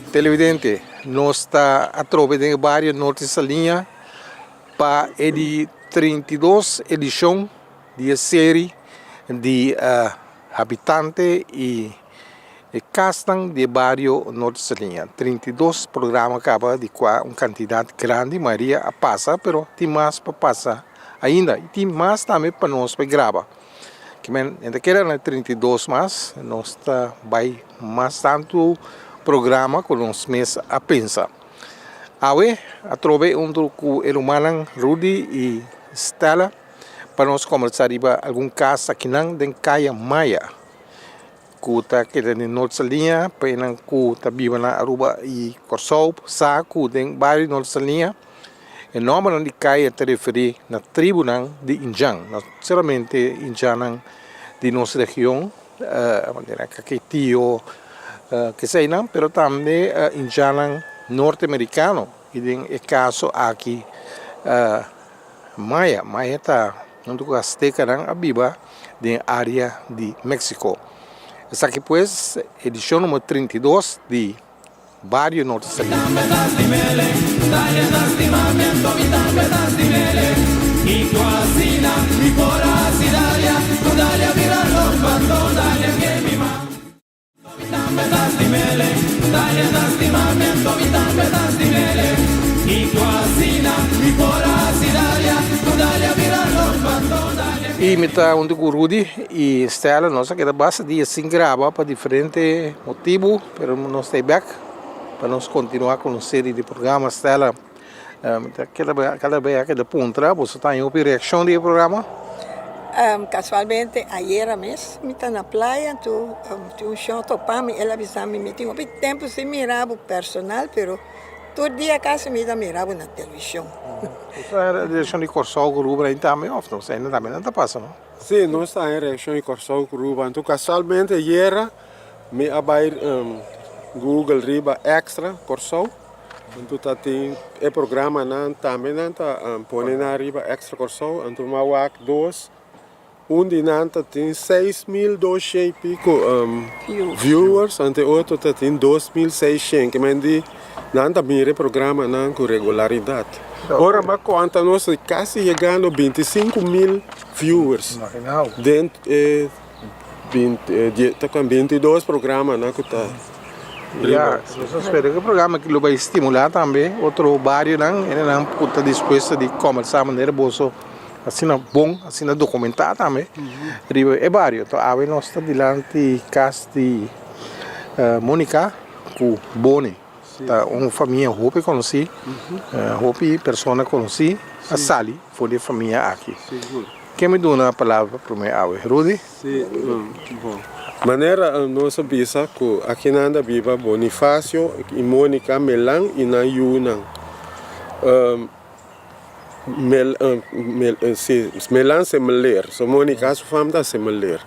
Televidente, nos ta atrobe den e bario Norte Saliña pa e di 32 edishon di e seri di habitante i e kasnan di e bario Norte Saliña. 32 programa kaba di kua un kantidat grandi, mayoria a pasa pero tin mas pa pasa ainda i tin mas tambe pa nos pa graba. Kimen e ta keda na 32 mas, nos ta bai mas tantu programa ku nos mes a pensa. Awe atrobe huntu ku e rumannan Rudy i Stella pa nos kombersá riba algun kas akinan den Kaya Maya ku ta keda den Noord Saliña. Pa esnan ku ta biba na Aruba i Kòrsou sa ku den bario Noord Saliña e nòmbernan di kaya ta referí na tribunan di indjan, no solamente indjannan di nos region manera Caquetio keseinan, pero tambe indjannan norteamerikano i den e kaso aki Maya. Maya ta huntu ku Aztekanan a biba den e área di Mexico. Esaki pues edishon numero 32 di Bario Norte Saliña. I mi ta huntu ku Rudy i Stella, nos a keda basta dia sin graba pa diferente motibu, pero nos ta e bek pa nos kontinuá ku nos serie di programa. Stella, mi ta keda kada bes a keda puntra, boso ta haña hopi reakshon di e programa? Kasualmente ayera mes mi ta na playa anto tin un shon topa mi, el a bisa mi, mi tin hopi tempu sin mira bo personal pero tur dia kasi mi ta mira bo na televishon. Boso ta haña reakshon di Kòrsou ku Aruba ain tambe òf no? Esei tambe nan ta pasa no? Si, nos ta haña reakshon di Kòrsou ku Aruba. Anto kasualmente ayera mi a bai Google riba Extra Kòrsou. Anto ta tin e programanan tambe nan ta pone nan riba Extra Kòrsou. Anto mi a wak dos, un di nan ta tin 6200 i piko viewers, anto e otro ta tin 2600. Ke men di nan ta mira e programanan ku regularidat. Ora mi a konta nos ta kasi yegando 25.000 viewers den e 22 programanan ku ta riba. Nos ta spera ku e programa aki lo bai stimulá tambe otro barionan, hendenan ku ta dispuesto di kòmbersá manera boso asina bon, asina dokumentá tambe riba e bario. Enton awe nos ta dilanti kas di Monica ku Boni. Ta un famia hopi konosí, hopi persona konosí a sali for di e famia aki. Ken mi duna palabra promé awe? Rudy? Sí, bon. Manera nos a bisa ku akinan ta biba Bonifacio i Monica Melan i nan yunan. Melan Semeleer, so Monica su fam ta Semeleer.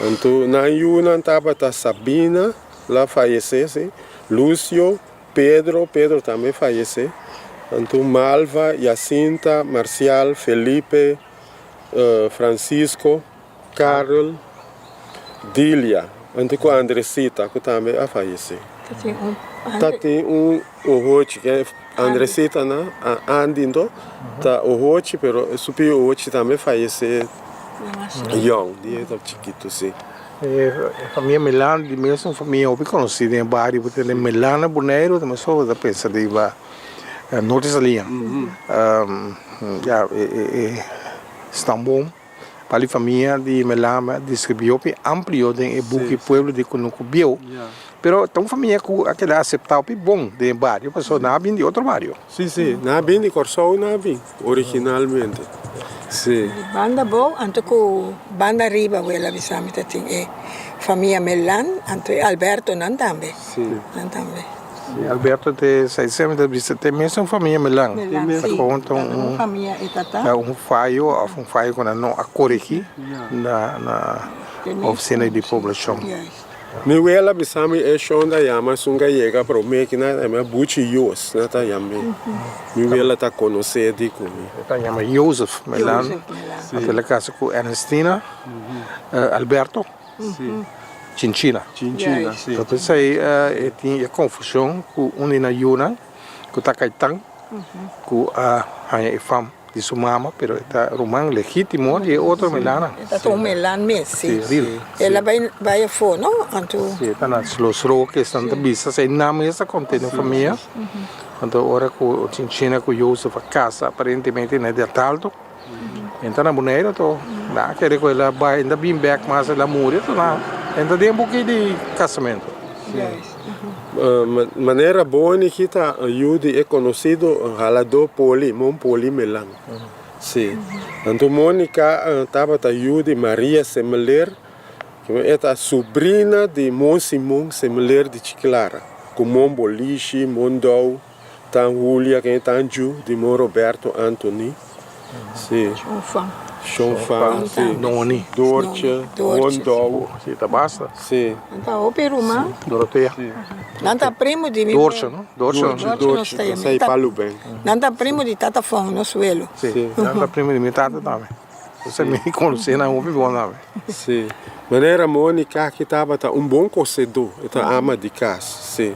Anto nan yunan tabata Sabina, la fayesé, sí, Lucio, Pedro, Pedro tambe fayesé, anto Malva, Jacinta, Marcial, Felipe, Francisco, Karel, Dilia, anto ku Andresita ku tambe a fayesé. Ta tin un ohochi, ke Andresita na Andy anto ta ohochi pero su pio ohochi tambe fayesé yòn, di e ta chikitu si. E famia Melan di mes un famia hopi konosí den e bario, bo tende Melan na Boneiru ta mes ora ta pensa riba Norte Saliña. Ya e stambon. Pali famia di Melan a describi hopi amplio den e buki Pueblo di Kunuku Bieu. Pero ta un famia ku a keda aseptá hopi bon den e bario pasobra nan a bin di otro bario. Sí, sí, nan a bin di Kòrsou nan a bin originalmente. Sí. Di banda abou anto ku banda ariba wela a bisa mi ta tin e famia Melan anto e Albertonan tambe. Sí. Nan tambe. Sí, Alberto te sa esei mi ta bisa te mesun famia Melan. Melan, Ta sí. konta Ta un un famia e tata. ta un fayo òf un fayo ku nan no a koregí na na ofisina di poblashon. Juist. Mi wela bisa mi e shon ta yama esun ka yega prome ki nan ta yama Buchi Yos nan ta yam'e. Mi wela ta konos'e di ku mi. E ta yama Jozef Melan. Anto el a kasa ku Ernestina Alberto Chinchina. Chinchina, si. Ta p'esei e tin e konfushon ku un di nan yunan ku ta Kaitan ku a haña e fam. Di su mama, pero e ta ruman legítimo di e otro Melana. E ta un Melan mes, si. Sí, El a bai bai afó, no? Anto. Sí, e ta na Los Roques, nan ta bisa, esei nan mes ta konta den famia. Anto ora ku Chinchina ku Josef a kasa, aparentemente na di Atalto, e ta na Boneiru, anto nan a kere ku el a bai, e ta bin bèk mas el a muri, anto nan e ta den buki di kasamentu. Manera Boni ki ta yu di e konosido haladó Poli, Mon Poli Melan. Sí. Anto Monica tabata yu di Maria Semeleer, e ta subrina di Mon Simon Semeleer di Chiclara, ku Mon Bolishi, Mon Dou. Tan Julia ken tan ju di mon Roberto Anthony si Shon Fan si Noni Doortje Mon Dou si ta basta si Nan ta hopi ruman Dorothea Nan ta primo di mi Doortje no Doortje Doortje esei palu ben Nan ta primo di tata Fon nos welo si nan ta primo di mi tata tambe esei mi konosé nan hopi bon tambe si manera Monica aki tabata un bon kosedó e ta ama di kas si.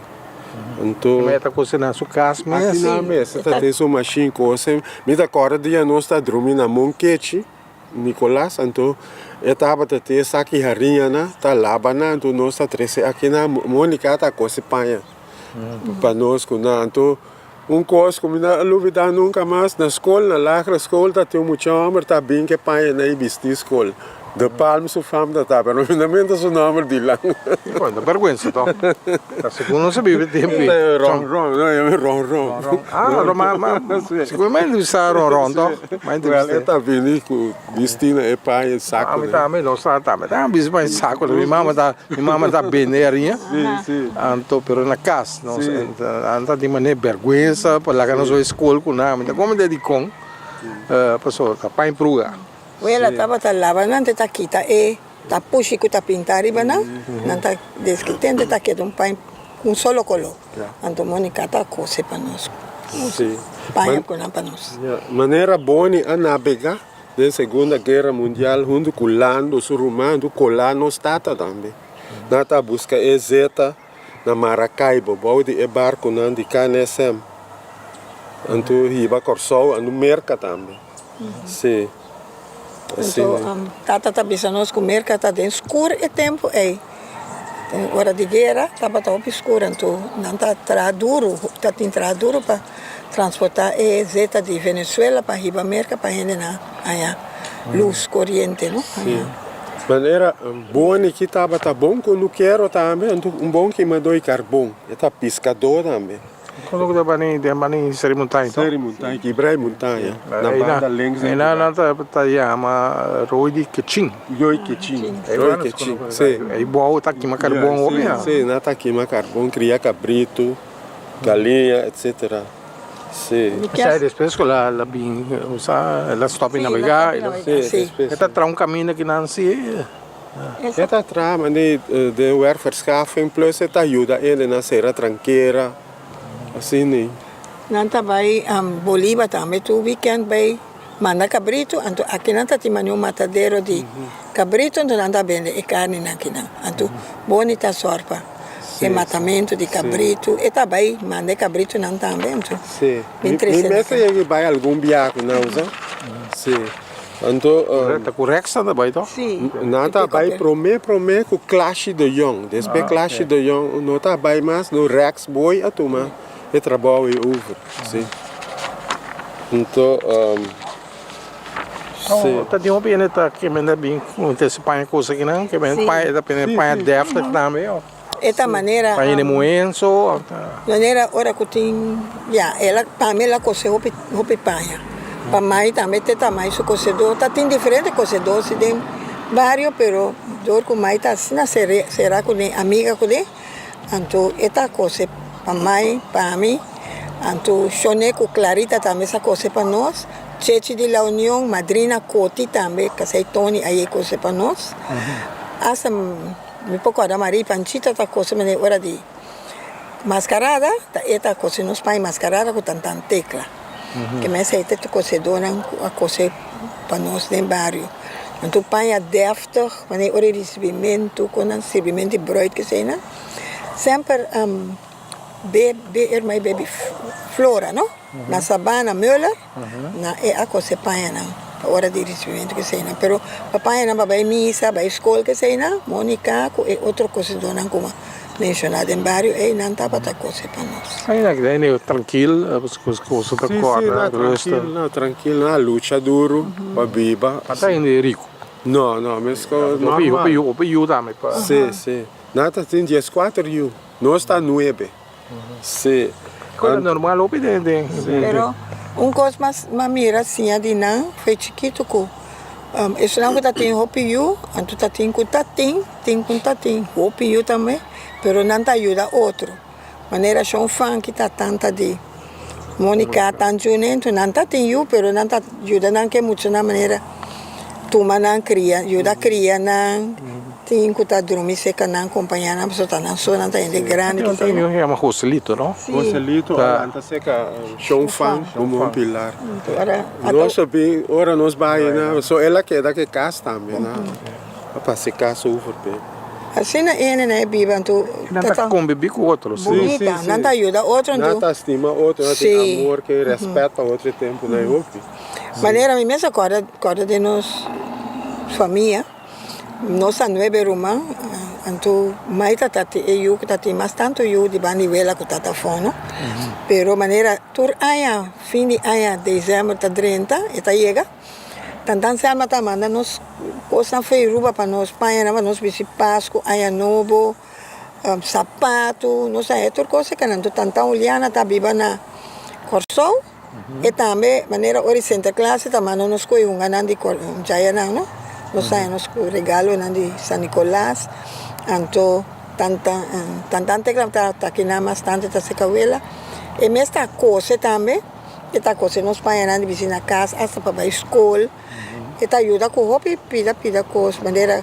Anto. E ta kose na su kas mes. Aki na mes e ta tin su mashin kose. Mi ta kòrda dia nos ta drumi na Monkechi, Nicolas, anto e tabata tin e saki hariñanan, ta laba nan, anto nos ta trese aki na Monica ta kose paña pa nos ku nan. Anto un kos ku mi no a lubida nunka mas, na skol, na lagere skol ta tin un mucha hòmber ta bin ku e pañanan i bisti skol. De Palm su fam ta ta, pero mi no menta su nomber di lan. Bueno, ta bergüenza to. Ta segun nos a biba e tempo ei. Ron Ron, no yama Ron Ron. Ron Ron. Ah, ro ma ma segun mi a entrevista Ron Ron to. Mi a entrevista. Well, e ta bini ku bisti na e paña e saku. Ami tambe, nos ta tambe ta bisti paña e saku. Mi mama ta, mi mama ta bende hariña. Si, si. Anto, pero na kas nos a tin manera bergüenza pa laga nos bai skol ku nan. Mi ta komende dikon, pasobra ta paña pruga. Wela tabata laba nan te ta kita e tapushi ku ta pinta riba nan, nan ta deskitente ta keda un paña un solo koló. Anto Monica ta kose pa nos, paña ku nan pa nos. Manera Boni a nabega den Segunda Guera Mundial huntu ku Lando su ruman huntu kolá nos tata tambe. Nan ta buska e zeta na Maracaibo bou di e barkunan di KNSM. Anto hiba Kòrsou anto Merka tambe. Sí. Anto tata ta bisa nos ku Merka ta den skur e tempu ei. Den ora di guera tabata hopi skur anto nan ta traha duru, ta tin traha duru pa transportá e zeta di Venezuela pa hiba Merka pa hendenan haña lus, koriente no. Sí. Manera Boni ki tabata bon kunukero tambe anto un bon kimadó di karbon. E ta piskadó tambe. Kono ku ta bani den bani Seri Montaña to? Seri Montaña, kibra e montaña na banda links di Einan nan ta yama Rooi di Kechin. Rooi Kechin, Rooi Kechin, si. Ei bou ta kima karbon hopi ya. Si, nan ta kima karbon, kria kabritu, galiña, etcetera. Si. Esei despues ku la bin usa, la stop di nabegá. Si, despues. E ta traha un kaminda ki nan si. E ta traha manera den werkverschaffing plus e ta yuda hende na sera trankera asina. Nan ta bai Bolivar tambe tur weekend bai manda kabritu anto aki nan ta tin mane un matadero di kabritu anto nan ta bende e karninan akinan anto Boni ta sòr pa e matamentu di kabritu e ta bai manda e kabritunan tambe anto Mi mester yega bai algun biaha ku nan sa. Anto Ta ku Rex nan ta bai toh? Sí. Nan ta bai prome prome ku Klashi de Jong. Despues Klashi de Jong no ta bai mas, no Rex Boy a tuma e trabou ei over. Sí. Anto, Sí. Ta tin hopi hende ta ke mende bin ku paña kos akinan, ke mende paña ta pone paña deftig tambe of E ta manera paña di muhé so of ta. Manera ora ku tin ya el a pa mi el a kose hopi hopi paña. Pa mai tambe te ta mai su kosedó. Ta tin diferente kosedó si den bario pero dor ku mai ta asina sera kuné amiga kuné. Anto e ta kose pa mai, pa mi, anto Shone ku Clarita tambe sa kose pa nos, Chechi di La Union, madrina Coti tambe, kasei Tony a yei kose pa nos. Asta mi por kòrda Marie Panchita ta kose manera ora di maskarada, ta e ta kose nos paña maskarada ku tantan Tecla. Ke men esei ta e kosedónan ku a kose pa nos den bario. Anto paña dèftig, wanneer ora di risibimentu ku nan sirbimentu di brùit keseinan, semper be be hermai bebi Flora no, na Sabana Muller na e a kose pañanan pa ora di risibimentu keseinan. Pero pa pañanan pa bai misa, bai skol keseinan, Monica ku e otro kosedónan ku Menshoná den bario ei nan tabata kose pa nos. Ai na keda hende trankil, kosa ta kòrda, rustig. Si, si, na trankil, na lucha duru pa biba. Pa ta hende riku. No, no, mesko normal. Hopi yu, hopi yu tambe pa. Si, si. Nan ta tin dieskuater yu, nos ta nuebe. Si. Kos normal hopi den den. Pero un kos mas m'a mira siña di nan foi chikitu ku esnan ku ta tin hopi yu, anto ta tin ku ta tin. Tin ku ta tin hopi yu tambe, pero nan ta yuda otro. Manera Shon Fanky ta tanta di Monica tan Junento, nan ta tin yu, pero nan ta yuda nan ke muchanan manera tuma nan kria, yuda kria nan, tin ku ta drumi serka nan, kompañá nan, pasobra ta nan so, nan ta hende grandi. Tin un yu yama Joselito, no? Joselito a lanta serka Shon Fan komo un pilar. Nos a bin, ora nos bai na, so el a keda ke kas tambe na. A pasa e kas over p'e. Asina ene na e biba anto Nan ta konbibí ku otro, si. Bunita, nan ta yuda otro anto. Nan ta stima otro, nan tin amor ke rèspèt pa otro e tempu nan e hopi. Manera mi mes a kòrda kòrda den nos famia, nos ta nuebe ruman, anto mai ta ta e yu ku ta tin mas tantu yu di banda di wela ku tata Fono, pero manera tur aña fin di aña desèmber ta drenta e ta yega. Tantan Selma ta manda nos kosnan for Aruba pa nos pañanan pa nos bisti Pasku, Aña Nobo, sapatu, nos a haña tur kos e kanan. Tantan Juliana ta biba na Kòrsou, e tambe manera ora di Sinterklaas e ta manda nos koe hunganan di djayanan no, nos a haña nos regalonan di San Nikolas. Anto tantan tantan Tecla ta akinan mas tantu ta seka wela, e mes ta kose tambe. E ta kose nos pañanan di bisi na kas asta pa bai skol. E ta yuda ku hopi pida pida kos manera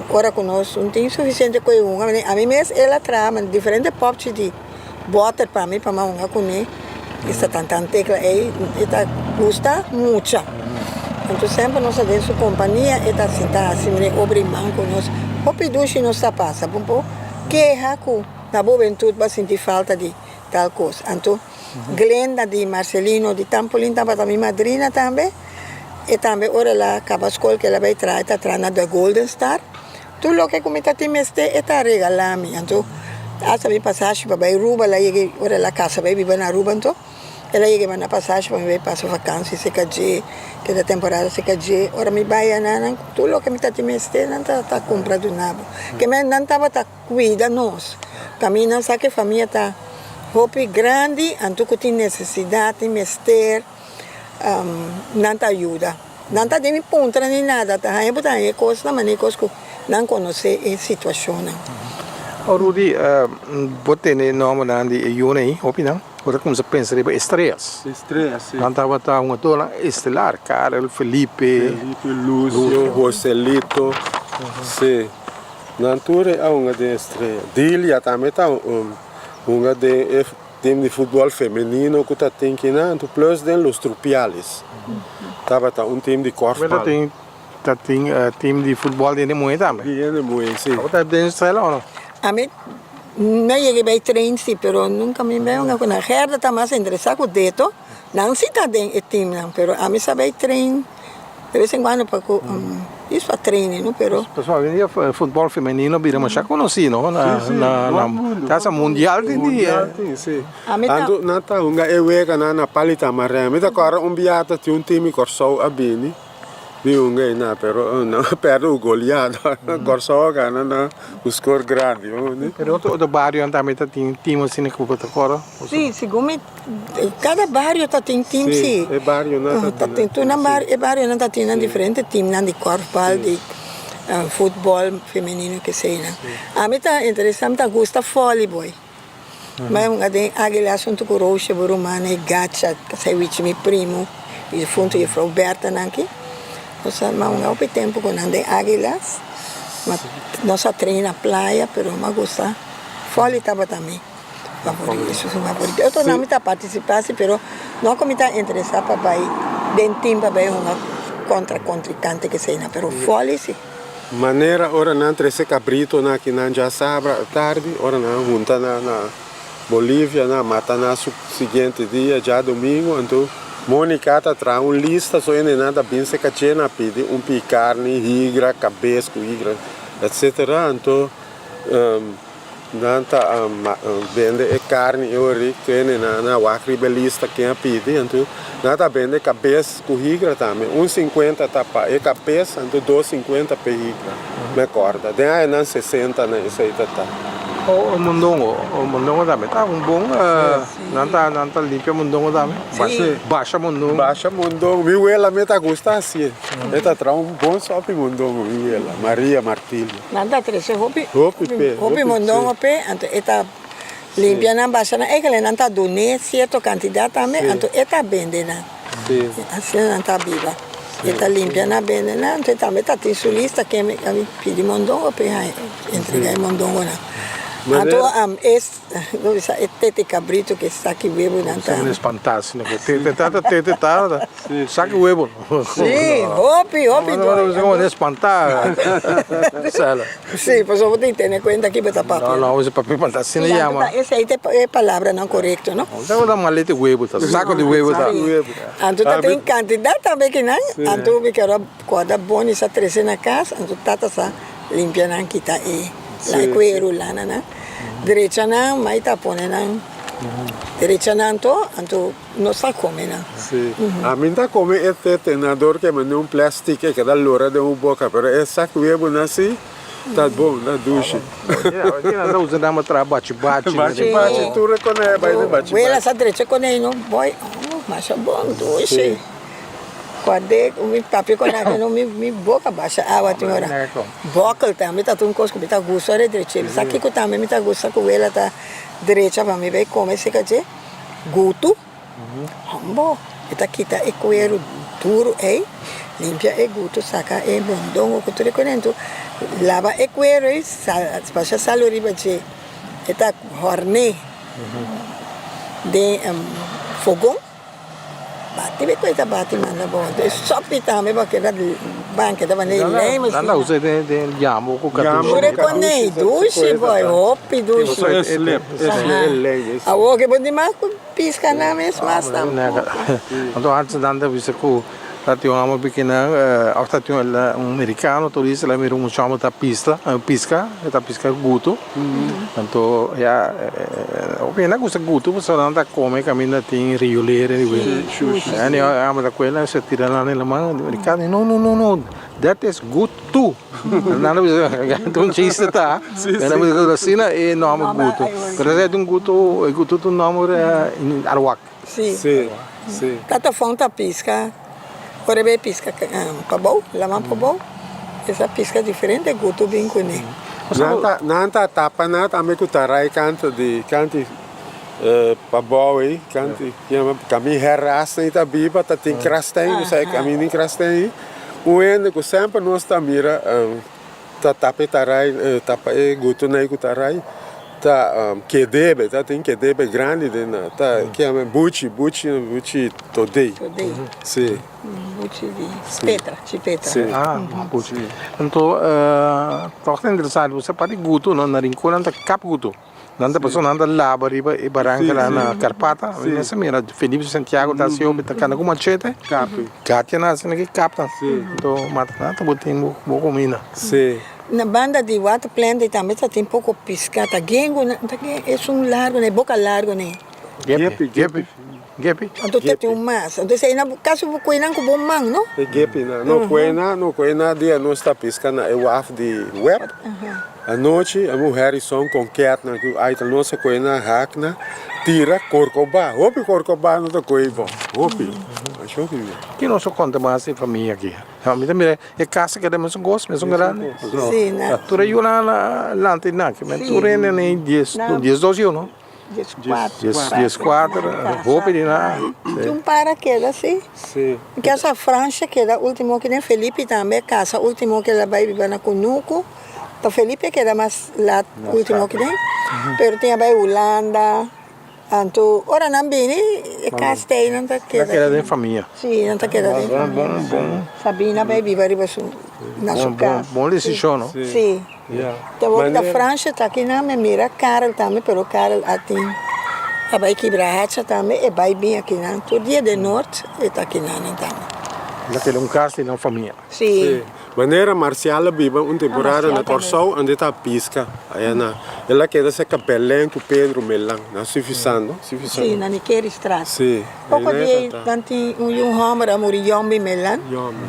ora ku nos no tin sufisiente ku e hunga. Ami mes el a traha diferente pòpchi di bòter pa mi pa mi a hunga kuné. Esta tan tan tekla ei e ta gusta mucha. Anto semper nos ta den su kompania e ta sinta hasi manera obra i man ku nos. Hopi dushi nos ta pasa. Bo por keha ku na bo hubentut bo a sinti falta di tal kos. Anto. Glenda di Marcelino di Tampolin tabata mi madrina tambe. E tambe ora el a kaba skol ku el a bai traha e ta traha na The Golden Star. Tur loke ku mi ta tin mester e ta regalá mi. Anto asta mi pasashi pa bai Aruba el a yega ora el a kasa bai biba na Aruba anto el a yega manda pasashi pa mi bai pasa vakansi serka dje, keda temporada serka dje. Ora mi bai anan nan tur loke mi ta tin mester nan ta kumpra duna bo. Ke men nan tabata. Cuida nos. Caminda sa cu e famia ta hopi grandi anto cu tin necesidad, tin mester, nan ta yuda. Nan ta den puntra ni nada, ta haña bo ta haña e cosnan manera e cos cu nan conoce e situacionnan. Oh Rudy, bo tene e nombernan di e yunan ei, hopi nan? Bo ta cuminsa pensa riba estrellas. Estrellas, si. Nan tabata hungadornan estelar, Karel, Felipe. Felipe, Lucio, Joselito, si. Nan tur a hunga den Estrella. Dilia tambe ta hunga den e team di futbol femenino ku ta tin kinan, anto plus den Los Trupiales. Tabata un team di korfbal. Ta tin team di futbol di hende muhé tambe? Di hende muhé, si. Abo ta den Estrella o no? Ami no yega bai train si, pero nunka mi bai hunga ku nan. Gerda ta mas interesá ku Deto. Nan si ta den e teamnan, pero ami sa bai train de bes en cuando pa cu is pa trainen no, pero. Pasobra hoy en dia futbol femenino bira masha conoci no, na na ta hasta mundial tin di. Mundial tin si. Anto nan ta hunga e weganan na Palita Marem. Mi ta acorda un biaha ta tin un team di Corsou a bini. Mi hunga einan pero nan a perde ku goleada. Kòrsou a gana nan ku skor grandi. Pero otro otro barionan tambe ta tin team asina ku bo ta kòrda? Si, segun mi kada bario ta tin team si. Si, e barionan ta tin. Tur nan bario e barionan ta tin nan diferente teamnan di kòrfbal, di futbòl femenino keseinan. Ami ta interesá, mi ta gusta vòlibòl. Mai un aden Águila asuntu ku Roosje bo ruman e Gacha kasai wichi mi primu i difuntu jefrou Bertha nan aki. Nos a ma un hopi tempu ku nan den Águilas. Ma nos a train na playa pero mi a gusta vòlei tabata mi favorito esun su favorito. E otronan mi ta partisipá si pero no ku mi ta interesá pa bai den tim pa bai hunga kontra kontrinkante keseinan pero vòlei si. Manera ora nan trese kabritonan aki nan djasabra tardi, ora nan hunta na na Bolivia nan mata nan su siguiente dia djadomingo, anto Monica ta traha un lista so hende nan ta bin se kache nan pidi un pi karni, higra, kabes ku higra, etcetera, anto Nan ta bende e karni e orik kende nan a wak riba e lista ken a pidi anto nan ta bende kabes ku higra tambe un sinkuenta ta pa e kabes anto dos sinkuenta pa e higra me kòrda den aña nan sesenta nan esei ta ta. O mondongo o mondongo tambe ta un bon nan ta nan ta limpia mondongo tambe basha mondongo. Basha mondongo mi wela mi ta gusta hasié e ta traha un bon sòpi mondongo mi wela Maria Martilio. Nan ta trece hopi Hopi pe, hopi hopi mondongo si. pe, anto e ta limpia nan, basha nan, eigenlijk nan ta dun'é cierto cantidad tambe, Si. anto e ta bende nan. Si. Asina nan ta biba. E ta limpia nan, bende nan, anto e tambe ta tin su lista ken a pidi mondongo pe haña, entrega e mondongonan. Anto Manera. e Lo bisa e tete cabrito ke saki webo nan ta. Esaki espantá asina ku tete ta tete ta saki webo. Sí, hopi hopi dor. No no espantá Sela. Sí, pasobra bo tin tene kuenta ki bo ta papia. No no bo papia espantá asina yama. Esei ta e palabranan korekto no. Ta un maleta di webo ta sako di webo ta. Anto ta tin kantidat tambe kinan anto mi kero kòrda Boni sa trese na kas anto tata sa limpia nan kita e kueru lana nan. Drecha nan, mai ta pone nan drecha nan to, anto nos ta come nan. Sí, ami ta come e tete nan dor ke mende un plastic e keda lora den un boca, pero e sak webo nan si ta bon, ta dushi. Nan ta usa nan pa traha bachi bachi. Bachi bachi, tur e kone bai den bachi bachi. Wela sa drecha kone no boy, oh masha bon dushi. Kòrd'é ku mi papia ku nan no mi boka basha awa tin ora. Bòkel tambe ta un kos ku mi ta gusta ora e drecha. Mi sa kiko tambe mi ta gusta ku wela ta drecha pa mi bai kome seka dje, gutu. Hombo, e ta kita e kueru duru ei, limpia e gutu, saka e mondongo ku tur e konentu, laba e kueru ei, basha salu riba dje, e ta hòrn'é den fogon. Bati mi cuenta bati manda bo e sopi tambe bo keda ban keda banda e lei Nan ta usa den den yambo ku Yambo Pure ku konei dushi boy hopi dushi E slip e slip e lei e Awor ke bo di mas ku piska nan mes mas tampoco. Anto antes nan ta bisa ku ta tin un amo bikinan of ta tin un merikano turista la mira un muchacho ta pista piska e ta piska gutu. Anto ya hopi hende a gusta gutu pasobra nan ta come caminda tin riolera di wea. En e amo ta cuela se tira nan den laman Ricardo di no no no no that is gutu. Nan a bisa ta un chiste ta pero nan a bisa asina e nomber gutu pero esei ta un gutu e gutu ta un nomber aruak. Si. Tata Fon ta pisca ora e bay pisca pabou, laman pabou, e sa pisca diferente gutu bin cune. Nan ta tapa nan tambe cu ta rai canto di canti pabou ey, canti cami herras nan ta biba ta tin krasten, bo sa e cami di krasten ey, un hende cu semper nos ta mira Ta tapa e tarai, tapa e gutunan ei ku tarai, ta kedebe, ta tin kedebe grandi den nan, ta kiami buchi, buchi, buchi todei. Todei. Si. Buchi di petra, chi petra. Si. Ah, buchi. Anto, tòg ta interesante, bo sa parti gutu no, na Rincon nan ta kap gutu. Nan ta pasobra nan ta laba riba e baranka la na Karpata. Mi mester mira Felipe Santiago ta hasi hopi ta kanda ku machete. Gatia nan asina ki kapta. Anto mata nan ta bo tin bo kumina. Na banda di water plant ei tambe ta tin poko piska. Ta gengo nan ta gen esun largo nan e boka largo nan. Gepi. Gepi. Gepi. Anto te tin un mas. Anto esei nan kasi bo koe nan ku bo man, no? E gepi nan. No koe nan, no koe nan dia nos ta piska na e waf di web. Anochi a muher i son konket nan ku ai ta nos a koe nan hak nan tira korkobá. Hopi korkobá no ta koe bo. Hopi. Masha hopi mi. Ki nos a konta mas di famia aki? Mi ta mira e kas a keda mesun kos, mesun grandi. Si, na. Tur e yunan a lanta i naki. Tur hende na dies, diesdos yu, no? 14. Hopi di nan. Tin un par a keda si. Si. Kasa Francia keda ultimo kinen Felipe tambe a kasa ultimo ke el a bai biba na Kunuku. Ta Felipe a keda mas lat ultimo kinen. Pero tin a bai Hulanda. Anto ora nan bini e kas ta ei nan ta keda. Ta keda den famia. Si nan ta keda den famia. Bon bon. Sabina a bai biba riba su na su kas. Bon desishon no. Si. Ta wou ta Fransje ta aki nan mi mira Karel tambe pero Karel a tin a bai kibra hacha tambe e bai bin aki nan tur dia den noord e ta aki nan nan tambe. Ta keda un kas di nan famia. Si. Manera Marcial a biba un temporada na Kòrsou ande ta piska aya na el a keda serka Belen ku Pedro Melan na Suffisant no Suffisant. Si na Nikeristraat. Si. Poko dia ei nan tin un yu hòmber a muri Yombi Melan. Yombi.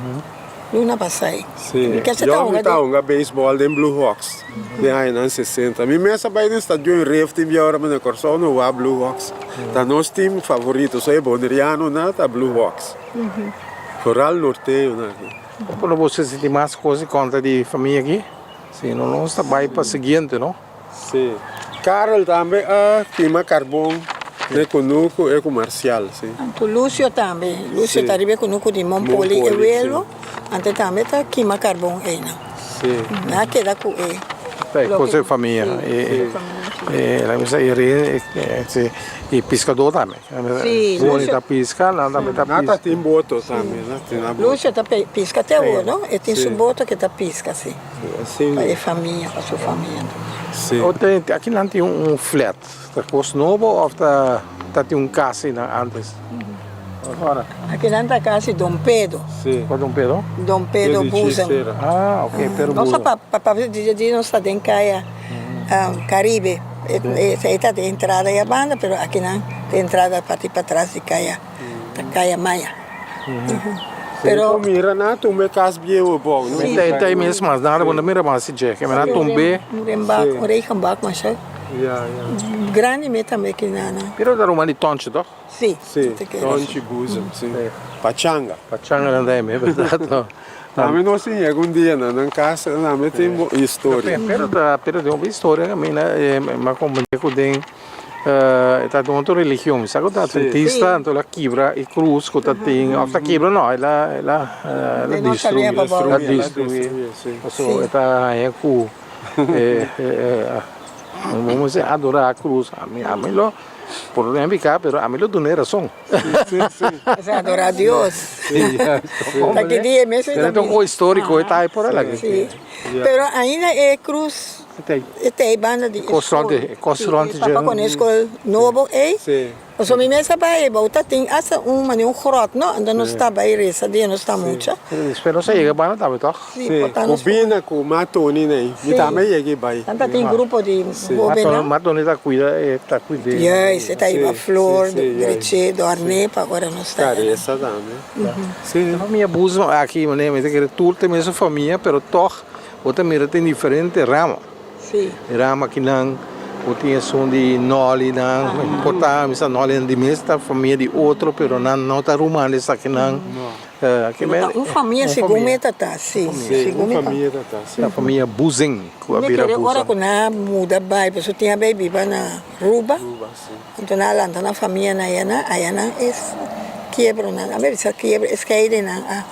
Luna pasai. Sí. Yo ta hunga beisbòl den Blue Hawks den añanan sesenta. Mi mes a bai den stadion Rif tin bia ora mi na Kòrsou no wak Blue Hawks. Ta nos team favorito. So e bonerianonan ta Blue Hawks. Foral norteñonan aki. Por bo sinti mas kos di konta di famia aki? Si no nos ta bai pa siguiente no. Sí. Karel tambe a kima karbon den kunuku e ku Marcial, sí. Anto Lucio tambe. Lucio ta riba e kunuku di Mon Poli e welo, anto e tambe ta kima karbon einan. Sí. Nan a keda ku e. Ta e kos di famia. Sí. E la misa e e piskadó tambe. Sí. Boni ta piska, nan tambe ta piska. Nan ta tin boto tambe. Nan tin boto. Lucio ta piska te awor, no? E tin su boto ke ta piska, sí. Pa e famia, pa su famia. Sí. O te aki nan tin un flat, ta kos nobo of ta ta tin un kas einan antes? Ora. Aki nan ta kas di Don Pedro. Sí. Kua Don Pedro? Don Pedro Buzem. Ah, ok, Pedro Buzem. Nos ta pa pa di nos ta den kaya Caribe, esei ta den entrada ei a banda, pero aki nan ta entrada parti patras di kaya, ta kaya Maya. Pero bo mira nan tumbe e kas bieu abou no. Mi ta e mes mas nada bo no mira mas si dje ke nan tumbe. Un renbak un regenbak masha grandi me tambe ki nan. Pero ta ruman di Tonchi toch? Si. Si Tonchi Boezem si Pachanga. Pachanga nan ta e mes berdad no. Tambe nos tin yega un dia na nan kas tambe tin bo historia. Pero ta pero tin hopi historia kaminda mi a komprende ku den. E ta den otro religion, mi sa ku ta adventista, anto el a kibra e krus ku ta tin, òf ta kibra no, el a el a el a destruí, el a destruí, pasobra e ta haña ku e bo mester adorá krus, ami ami lo por no piká pero ami lo dun'é rason. Mester adorá Dios. Ta ki dia e mes Pero ta un kos históriko e ta ei por ala. Pero ainda e krus. E ta e banda di e skol. E papa con e skol nobo ei. Pasobra mi mes a bai ei bou ta tin asta un manera un grot no, anto nos ta bai resa dia nos ta mucha. Despues nos a yega banda tambe toch? Si, Ku bina ku Matoni nei, mi tambe a yega ei bai. Nan ta tin grupo di hobennan. Matoni ta kuida e ta kuid'é. Juist, e ta hiba flor, dreché, dòrné pa ora nos ta. Ta resa tambe. E famia Boezem aki, mi ta kere tur ta e mesun famia pero toch. Bo ta mira tin diferente rama. Sí. E rama kinan bo tin esun di nolinan, por ta misa nolinan di mes ta famia di otro pero nan no ta ruman di esakinan. No. Pero ta un famia segun mi ta ta, sí. Sí, un famia ta ta, sí. Ta famia Buzing ku a bira Mi kere Buzan. ora ku nan a muda bai pasobra tin a bai biba na Ruba. Ruba, sí. Anto nan a lanta nan famia nan ayanan, ayanan e kiebronan, a bisa kiebro, e skeidenan a.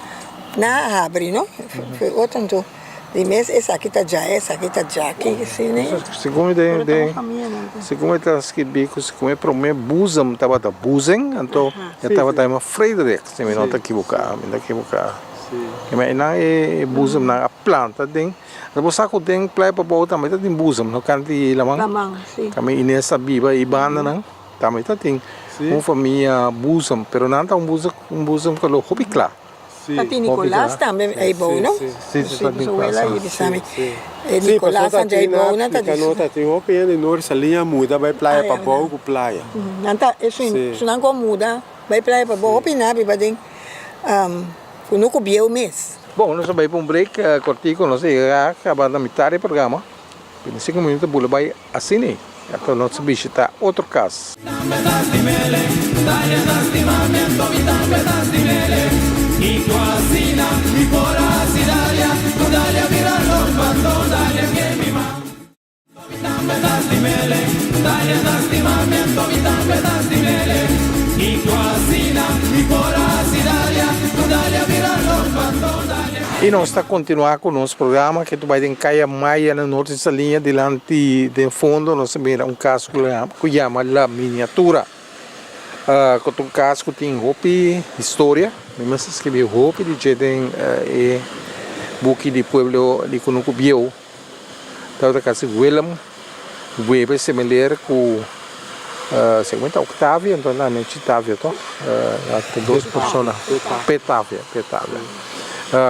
Nan a habri no, foi otro anto di mes esaki ta dja esaki ta djaki si ne. Segun mi den den segun mi ta skirbi ku segun e prome boezem tabata boezing anto e tabata yama Frederik si mi no ta kibuka mi ta kibuka e nan e boezem nan a planta den bo sa ku den playa pabou tambe ta tin boezem no kanti laman kami Ines ta biba e bandanan. Tambe ta tin un famia boezem, pero nan ta un boezem, un boezem ku lo hopi kla. Ta tin Nicolas tambe eibou no? Si, si, ta Nicolas. E Nicolas anto eibou nan ta di. No ta tin hopi hende Noord Saliña muda bai playa pabou ku playa. Nan ta esun nan ku a muda bai playa pabou hopi nan a biba den kunuku bieu mes. Bon, nos a bai pa un break kortiko, nos a yega kaba na mitad di e programa. Bini sinku minuto ta bula bai asina ei. Anto nos ta bishita otro kas. I nos ta kontinuá ku nos programa ke ta bai den Kaya Maya na Norte Saliña. Dilanti den fondo nos ta mira un kas ku yama La Miniatura. Ku ta un kas ku tin hopi historia. Mi mes a skirbi hopi di dje den e buki di Pueblo di Kunuku Bieu. Tabata kasi Willem Weber Semeleer ku segun ta Octavio anto nan e Chitavio to ta dos persona Petavia Petavia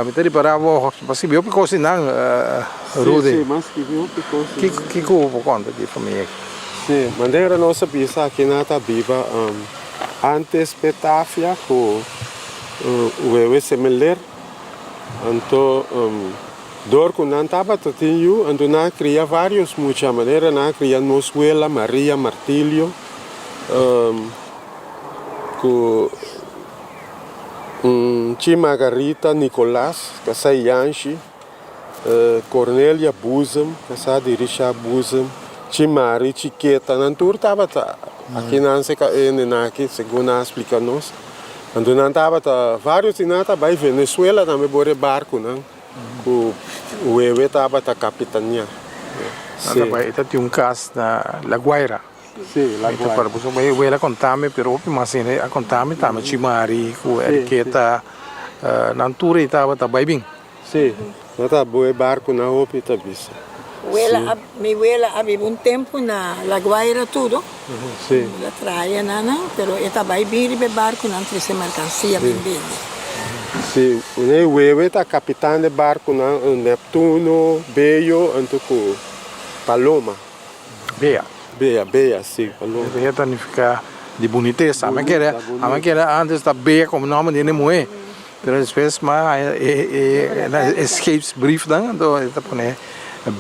mi ta ripara bo a skibi hopi kos di nan Rudy kiko bo konta di e famia aki? Si, manera nos a bisa aki nan ta biba antes Petavia ku Wewe Semeleer anto Dor ku nan tabata tin yu, anto nan a kria vários mucha, manera nan a kria nos wela Maria Martilio, ku Chi Margarita Nicolas, kasá Yanshi, Cornelia Boezem, kasá di Richard Boezem, Chi Mari Chiketa, nan tur tabata aki nan seka e nena aki, segun nan a splika nos. Anto nan tabata, vários di nan ta bai Venezuela tambe bor e barkunan. Ku Wewe tabata kapitania. Sí. E ta tin un kas na La Guaira. Sí, La Guaira. Pasobra e wela a konta mi, pero hopi mas hende a konta mi tambe, Chimari ku Eriketa, nan tur ei tabata bai bin. Sí, nan ta bue barku nan hopi ta bisa. Wela a, mi wela a biba un tempu na La Guaira tudu. Sí. El a traha nan, pero e ta bai bin riba e barkunan trese merkansia bin bende. Sí, e wewe ta kapitan di barkunan Neptuno, Beyo anto ku Paloma. Bea. Bea, Bea, sí, Paloma. Bea ta nifiká di bunitesa. Ami a kere, ami a kere antes ta Bea komo nòmber di hende muhé, pero despues mi a haña e e scheepsbriefnan anto e ta pone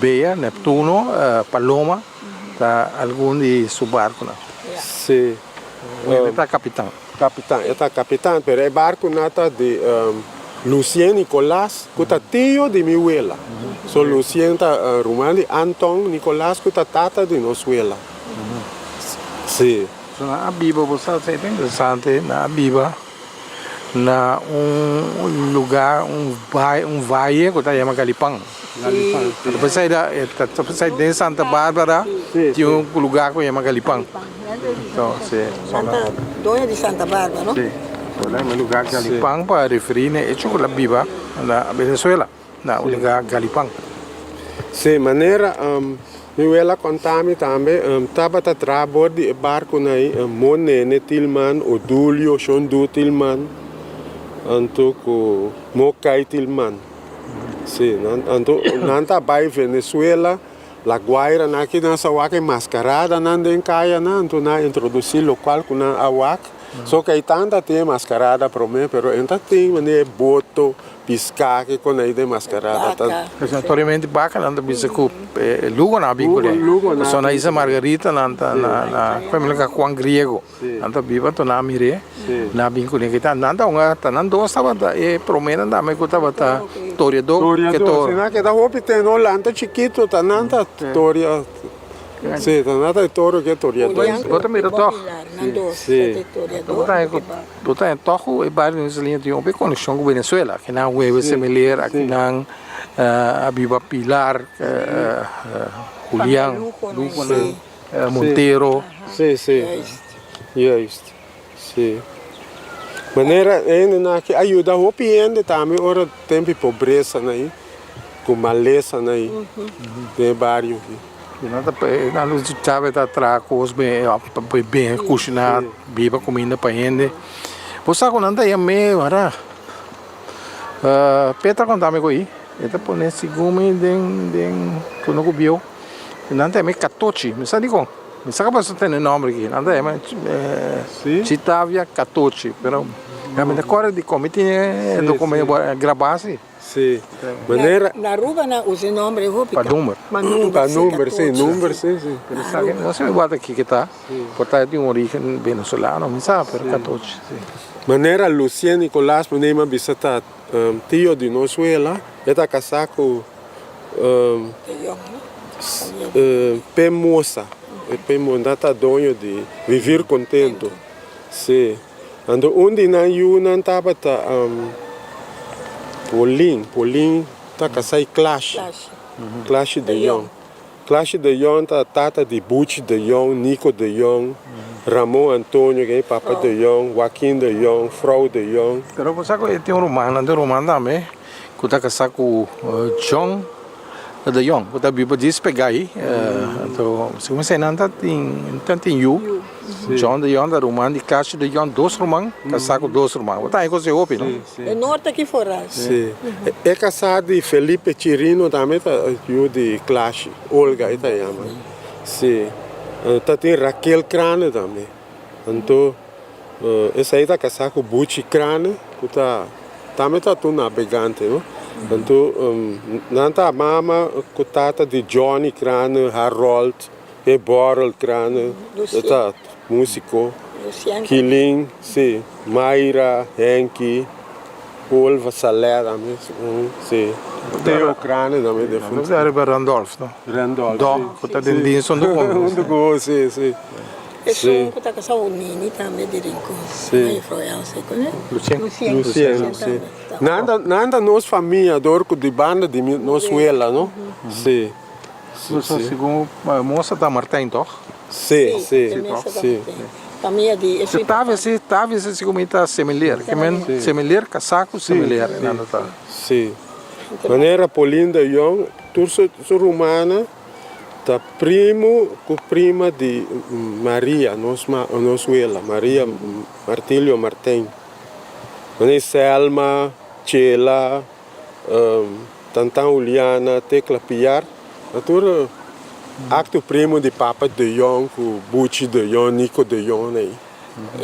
Bea, Neptuno, Paloma. Ta algun di su barkunan. Sí. E ta kapitan. Kapitan, e ta kapitan, pero e barkunan ta di Lucien Nicolas, ku ta tio di mi wela. So Lucien ta ruman di Anton Nicolas, ku ta tata di nos wela. Sí. So nan a biba, bo sa, ta interesante, nan a biba na un lugar, un un valle ku ta yama Galipan. Ta pensai da, ta pensai den Santa Barbara tin un lugar ku yama Galipan. So, si. Santa, doño di Santa Barbara, no? Si. So nan yama lugar Galipan pa referi na e hecho ku el a biba na Venezuela. Na un lugar Galipan. Si, manera mi wela konta mi tambe, tabata traha bor di e barkunan ei, Mo Nene Tilman, Odulio Shondu Tilman, anto ku Mo Kai Tilman. Si, nan, anto nan ta bai Venezuela, La Guaira, nan aki nan sa wak e maskaradanan den kayanan, anto nan a introdusí lokual ku nan a wak. So ku ei tanta tin e maskarada promé, pero e no ta tin manera e boto. Piská ke kon ei den maskarada ta. Notoriamente baka nan ta bisa ku e lugonan a bin kuné. Pasobra na Isla Margarita nan ta na familia Juan Griego nan ta biba anto nan a mir'é nan a bin kuné kita nan ta hunga ta nan dos tabata e proménan tambe ku tabata toreadó ke toro. Toreadó si nan keda hopi ten no lanta chikito ta nan ta torea. Sí, ta nada e toro ke toreador. Bo ta mira tòg. Bo ta mira tòg ku e bario di Saliña tin hopi konekshon ku Venezuela. Aki nan Hueve Semeler, aki nan a biba Pilar, Julian, Montero. Sí, sí. Juist. Sí. Manera hende nan aki a yuda hopi hende tambe ora tempo di pobresa nan ei, ku malesa nan ei den e bario aki. Nan ta nan lo sabe ta traha kos ben ben kushiná biba kuminda pa hende. Bo sa ku nan ta yam'é wara. Petra konta mi ku ei e ta pone segun mi den den kunuku bieu nan ta yama e katochi mi sa dikon mi sa kaba su tene nomber aki nan ta yama Chitavia katochi pero mi ta kòrda dikon mi tin e dokumento grabá si. Sí, manera. Na Aruba nan usa e nomber e hopi. Pa number. Pa number, Pa number, sí, number, sí, sí. Pero sa ke, no sé igual ta kiko ta, por ta di un origen venezolano, mi sa, pero katochi, sí. Manera Lucien Nicolas meneer mi a bisa ta tio di nos wela, e ta kasá ku Pe Mosa, Pe Mosa ta doño di Vivir Contento, sí. Anto un di nan yunan tabata Polin. Polin ta kasá i Klashi. Klashi de Jong. Klashi de Jong ta tata di Buchi de Jong, Nico de Jong, Ramon Antonio, ken e papa de Jong, Joaquin de Jong, Frou de Jong. Pero bo sa ku e tin un ruman, nan tin un ruman tambe ku ta kasá ku John De Jong ku ta biba djis pegá ei. Anto segun mi sa nan ta tin ta tin yu. John De Jong ta ruman di Cashi De Jong, dos ruman kasá ku dos ruman. Bo ta haña kos di hopi no? E norte aki foral. Sí. E kasá di Felipe Chirino tambe ta yu di Clashi, Olga e ta yama. Sí. Ta tin Raquel Crane tambe. Anto Esei ta kasá ku Buchi Krane, ku ta tambe ta un nabegante, no? Anto nan ta mama ku tata di Johnny Krane, Harold, e Borrel Krane, e ta músiko, Kilin, si, Mayra, Henky, Olva Salè tambe, si, Theo Krane tambe defuntu. Randolph, no? Randolph, si. Ku ta den Dinson huntu ku, si, si. Esun ku ta kasa un nini tambe di Rincon. Sí. Mei Frou Elsa i kuné? Lucien. Lucien. Lucien, Lucien sí. tambe. Nan ta, nan ta nos famia dor ku di banda di mi, nos wela, no? Sí. Sí, sí. Segun mosa ta Martijn, toch? Sí, sí, Sí, mesa ta sí. Martijn. Famia di e Se ta vezi, ta vezi segun mi ta semelier. Ke men semelier kasá ku semelier, nan ta ta. Sí. Manera Pauline de Jong, tur su, su rumannan. Ta primo ku prima di Maria, nos ma, nos wela, Maria Martilio Martijn. Manera Selma, Chela, Tantan Juliana, Tecla Piar, ta tur akto primo di papa De Jong ku Buchi De Jong, Nico De Jong ei.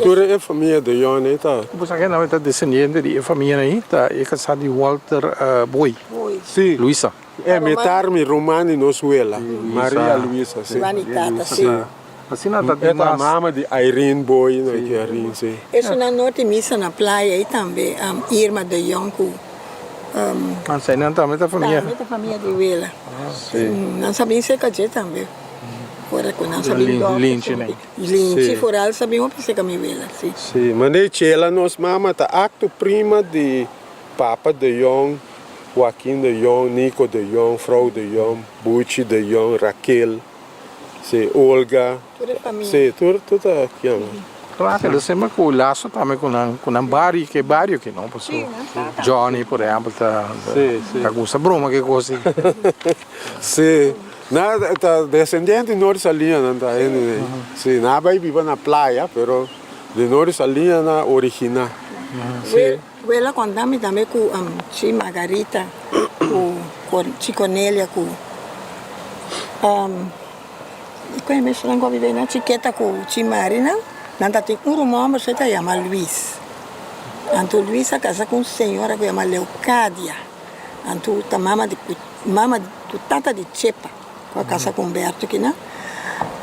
Tur e famia De Jong ei ta. Bo sa ke nan ta desendiente di e famia ei ta e kasá di Walter Booi, Sí. Luisa. E mitar mi ruman di nos wela, Maria Luisa, si. Ruman di tata, si. Asina ta E ta dimas. mama di Irene Boy, no ki Irene, si. Esun nan no tin misa na playa i tambe Irma de Jong ku. Ansa nan tambe ta famia. Tambe ta famia di wela. Si. Nan sa bin serka dje tambe. Ora ku nan sa bin dòkter. Linchi nan. Linchi foral sa bin hopi serka mi wela, si. Si, mane Chela nos mama ta akto prima di Papa de Jong. Joaquin de Jong, Nico de Jong, Frou de Jong, Buchi de Jong, Raquel, sí, Olga, Tur e famia. sí, tur tur ta kian. Claro, lo semper cu lazo tambe cu nan cu nan bario, ke bario ke no, paso Sí, nan sa tambe. Johnny por ehempel ta Sí, sí. ta gusta broma ke cos ei. Sí, nan ta descendiente di Noord Saliña nan ta hende ei. Sí, nan a bay biba na playa, pero di Noord Saliña nan a origina. Sí. Wela konta mi tambe ku chi Margarita ku chi Cornelia ku ku e mes nan ku a biba einan Chiketa ku chi Mari nan, nan ta tin un ruman homber su e ta yama Luis. Anto Luis a kasa ku un señora ku yama Leocadia, anto ta mama di mama ku tata di Chepa ku a kasa ku Humberto kinan.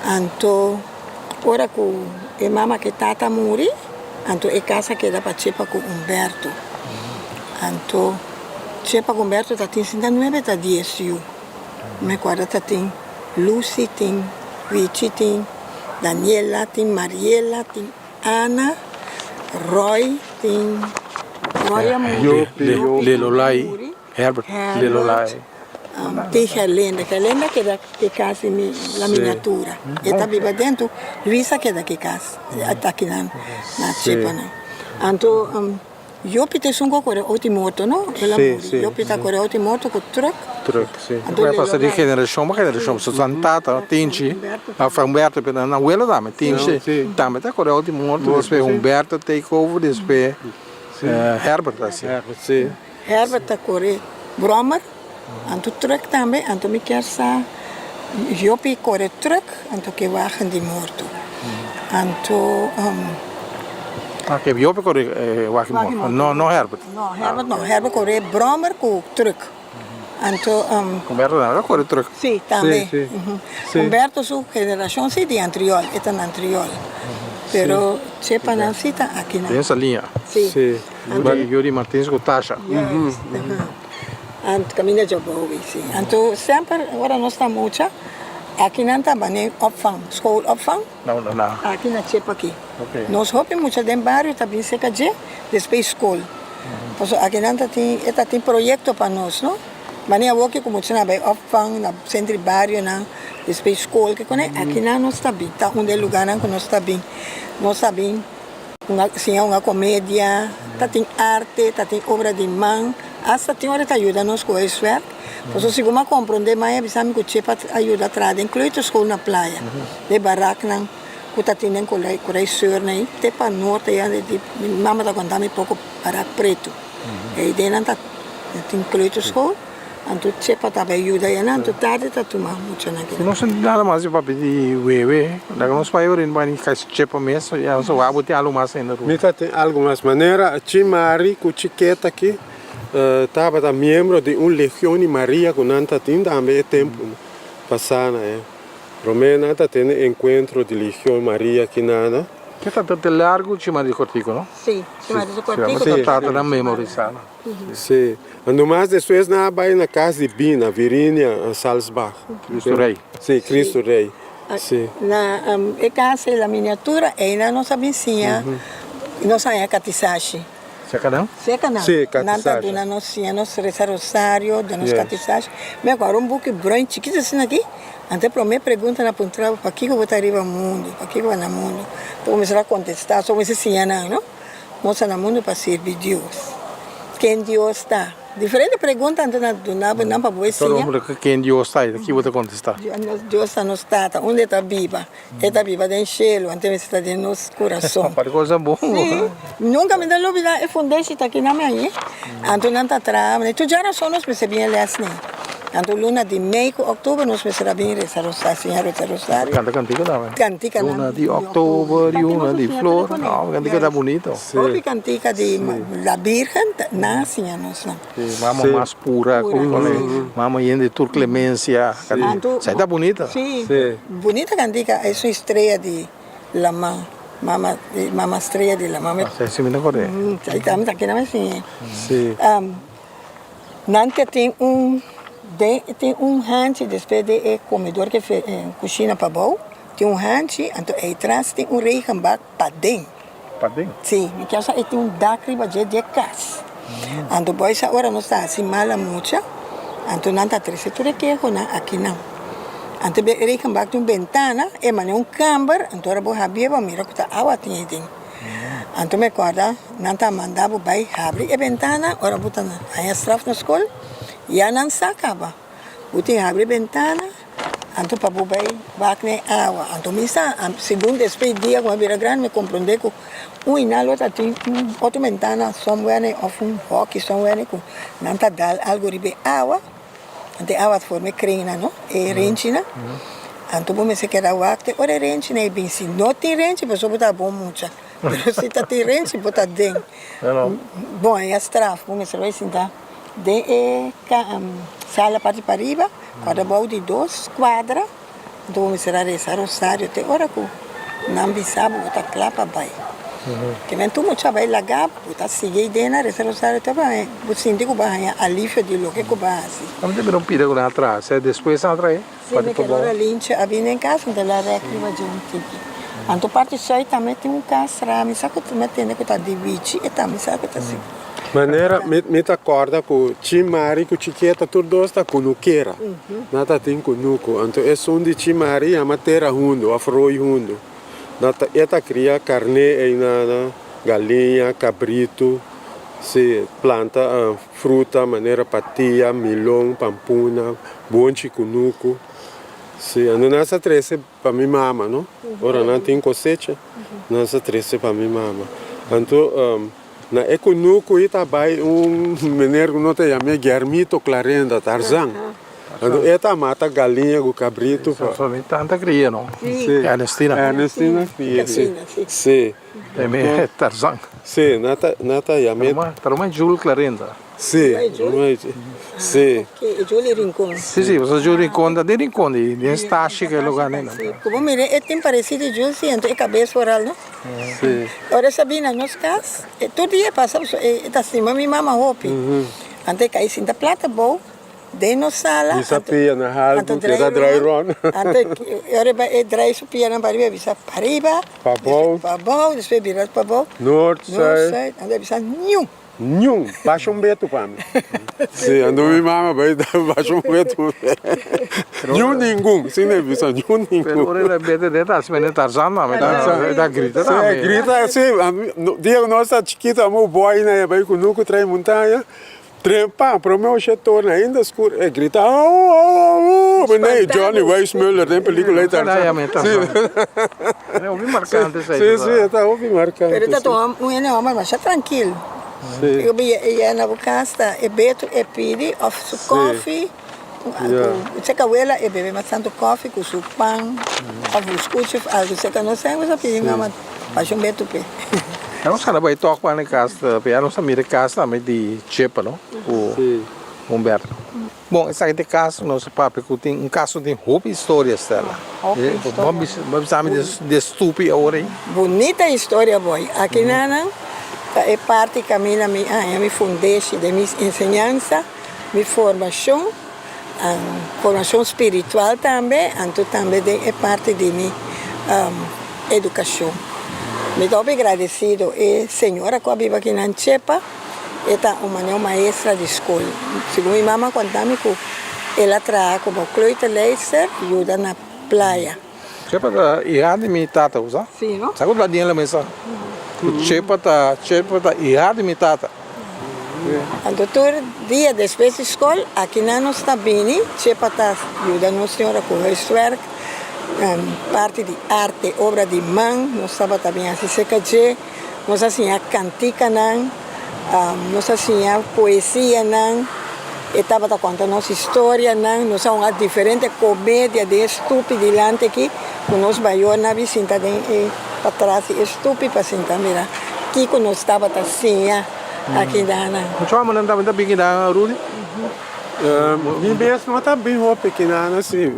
Anto ora ku e mama ku e tata a muri, anto e kas a keda pa Chepa ku Humberto. Anto Chepa ku Humberto ta tin sinta nuebe ta dies yu. Mi kuerda ta tin Lucy, tin Wichi, tin Daniela, tin Mariela, tin Ana, Roy, tin Roy a muri, Lelolai. Herbert Lelolai. Tin Gerlenda. Gerlenda keda ke kas di mi la miniatura. E ta biba dentro. Luisa keda ke kas. Ta kinan na Chepanan. Anto Jopi ta esun ku a kore outi moto no? El a muri. Jopi ta kore outi moto ku truck. Truck, si. Anto a pasa di generashon pa generashon. So nan tata, Tinchi, of Humberto, pero nan abuelo tambe, Tinchi, tambe ta kore outi moto. Despues Humberto take over, despues Herbert a hasi. Herbert, si. Herbert ta kore brommer, anto truck tambe, anto mi kier sa Jopi kore truck anto ke wagen di morto. Anto Ah, ke Jopi kore wagen di morto, no no Herbert. No, Herbert no, Herbert kore brommer ku truck. Anto Humberto tambe ta kore truck. Si, tambe. Humberto su generashon si di Antriol, e ta na Antriol. Pero Chepanan si ta akinan. Den Saliña. Si. Yuri Martins ku Tasha. Juist. Anto kaminda Djabowi, si. Anto semper ora nos ta mucha, akinan ta bane opvang, schoolopvang. Na unda na? Aki na Chepa aki. Nos hopi mucha den bario ta bin serka dje despues skol. Pasobra akinan ta tin, e ta tin proyekto pa nos, no? Mane awoki ku muchanan a bai opvang na sentro di barionan, despues skol, ke kone, akinan nos ta bin, ta un di e lugarnan ku nos ta bin. Nos ta bin siña hunga komedia, ta tin arte, ta tin obra di man, asta tin ora ta yuda nos ku huiswerk. Pasobra segun mi a komprondé, mai a bisa mi ku Chepa a yuda traha den kleuterschool na Playa, den baraknan ku ta tin den Koraiseur ei, te pa norte ya, mi mama ta konta mi poko barak pretu. Ei den nan ta tin kleuterschool, anto Chepa ta bai yuda ya nan, anto tardi ta tuma muchanan ki. No sinti nada mas di papia di wewe, laga nos bai orin bai kasi Chepa mes, ya nos wak bo tin algu mas ainda. Mi ta tin algu mas, manera Chimari ku Chiketa aki tabata miembro di un Legion di Maria ku nan ta tin tambe e tempu pasá na e promé nan ta tene enkuentro di Legion Maria kinana. Ke ta te largu Chimari di Kortiku no? Si, Chimari di Kortiku. Si, tata nan memorisá. Si, anto mas despues nan a bai na kas di Bina, Virinia Salsbach. Cristo Rey. Si, Cristo Rey. Si. Na e kas ei, la miniatura ei nan nos a bin siña, nos a haña katisashi. Seka nan? Seka nan. Si, katisashi. Nan ta duna nos siña nos resa rosario, duna nos katisashi. Mi a kòrda un buki bruin chikitu asina aki, anto e promé pregunta nan a puntra bo, pakiko bo ta riba mundu? Pakiko bo na mundu? Bo kuminsá kontestá, so bo mester siña nan, no? Nos ta na mundu pa sirbi Dios. Ken Dios ta? Diferente pregunta anto nan duna bo nan pa bo e Todo siña. hombre ken Dios ta, ki bo ta kontestá? Dios ta nos Tata. Unda e ta biba? E ta biba den shelu, anto mester ta den nos kurason. Par cosa bon. Sí. Nunka mi ta lubida e fundeshi ta aki na mi ahi. Anto nan ta traha, tur djarason nos mester bin e lès nei. Anto luna di mei ku òktober nos mester a bin resa rosario, siña resa rosario. Kanta kantika tambe. Kantika nan. Luna di òktober, luna di flor. No, kantika ta bunito. Hopi kantika di la Birgen nan a siña nos nan. Si, mama mas pura, mama yen di tur klemensia. Esei ta bunita. Si, bunita kantika, es un estrella di laman, mama, mama estrella di laman. Esei mi ta kòrda. Esei tambe ta keda mi siña. Nan ta tin un den tin un hanchi despues di e comedor ke cushina pabou tin un hanchi anto ey tras tin un regenbak paden. Paden? Si, mi kier sa e tin un dak riba dje dje cas. Anto boy sa ora nos ta haci mala mucha anto nan ta trece tur e kehonan akinan. Anto e regenbak tin un bentana e mane un camber anto ora bo habie bo mira cu ta awa tin ey den. Anto mi acorda nan ta manda bo bay habri e bentana ora bo ta haña straf na scol ya nan sa caba bo tin habri e bentana anto pa bo bay wak na e awa anto mi sa segun despues dia cu mi a bira grandi mi comprende cu un y nan lo ta tin un otro bentana somewhere ne of un hoki somewhere ne cu nan ta dal algo riba e awa Anto e awa ta forma e krennan no, e renchinan. Anto bo mester keda wak te ora e renchinan e bin. Si no tin renchi pasobra bo ta bon mucha. Pero si ta tin renchi bo ta den. Bon e a straf bo mester bai sinta den e sala parti pariba kòrda bou di dos kuadra. Anto bo mester a resa rosario te ora ku nan bisa bo bo ta kla pa bai. Te men tur mucha bai laga bo, bo ta sigui ei den a resa rosario te ora bo sinti ku bo a haña alivio di loke ku bo a hasi. Nan ta bira un pida ku nan a traha, sea despues nan a trahe Si, mi keda ora Linche a bini den kas, anto el a rèk riba dje un tiki. Anto parti sùit tambe tin un kas traha, mi sa ku mi a tende ku ta di Wichi, e tambe sa ku ta si. Manera mi ta kòrda ku Chimari ku Chiketa tur dos ta kunukera. Nan ta tin kunuku. Anto esun di Chimari yama tera hundu òf roi hundu. Nan ta e ta kria karné einana, galiña, kabritu, si planta fruta manera patia, milon, pampuna, bonchi kunuku. Si, anto nan sa trese pa mi mama no. Ora nan tin kosecha nan sa trese pa mi mama. Anto. Na e kunuku ei ta bai un meneer ku no ta yam'é Guermito Clarenda, Tarzan. Anto e ta mata galiña ku kabritu pa. So mi tanta kria no? Si. Ernestina. Ernestina kria, si. Si. E Tarzan. Si, nan ta nan ta yam'é. Ta ruman Jules Clarenda. Si, ruman si. E Julie Rincon. Si, si, pasobra Jules Rincon ta den Rincon di den stashi ke lugar nei. Ku bo mira e tin paresido Jules si, anto e kabes foral no. Si. Ora e sa bini na nos kas, e tur dia e pasa pasobra e ta stima mi mama hopi. Anto e kai sinta plata bou den nos sala. Bisa pia na haltu, ke ta drai rond. Anto ora e bai e drai su pianan pariba e bisa pariba, Pabou. Pabou, despues e bira pabou. Noord, zuid. Noord, zuid. Anto e bisa niun. Niun, basha un betu pa mi. Si, anto mi mama bai basha un betu. Niun ningun, si no e bisa niun ningun. Pero ora el a bete den ta hasi mene Tarzan tambe, e ta grita tambe. Si, e grita, si. Dia ku nos ta chikito amo boi nan e bai kunuku trae montaña. Trepa, prome oshi e torna ainda skur, e grita au au au, mene Johnny Weissmuller den pelicula e Tarzan. E hopi marcante esei. Si, si, e ta hopi marcante. Pero e ta tuma un hende homber masha trankil. Si. E yega na bo cas ta e betu e pidi of su kofi, seka wela e bebe mas tanto kofi ku su pan of buskuchi of algo. Seka nos semper sa pidi mama. Basha un betu p'e. Ya nos a bai tòg pa na e kas, ya nos a mira e kas tambe di Chepa no, ku Humberto. Bon, esaki ta e kas ku nos a papia ku tin un kas ku tin hopi historia, Stella. Hopi historia. Bo bisa mi di stupi awor ei. Bunita historia boy. Aki nan ta e parti kaminda mi haña mi fundeshi den mi enseñansa, mi formashon, formashon spiritual tambe, anto tambe den e parti di mi edukashon. Mi ta hopi gradesido e señora ku a biba aki nan Chepa, e ta un manera un maestra di skol. Segun mi mama a konta mi ku el a traha komo kleuterleidster yuda na playa. Chepa ta iha di mi tata, bo sa? Si, no? Sa ku ta dien la mesa? Ku Chepa ta, Chepa ta iha di mi tata. Anto tur dia despues di skol, akinan nos ta bini, Chepa ta yuda nos señora ku huiswerk, parti di arte, obra di man, nos tabata bin hasi serka dje, nos a siña kantikanan, nos a siña poesianan, e tabata konta nos historianan, nos a hunga diferente komedia den e stupi dilanti aki, ku nos mayornan a bin sinta den e patras di e stupi pa sinta mira kiko nos tabata siña aki nan. Mucho homennan tabata bin kinan, Rudy? Mi mes no ta bin hopi kinan, si.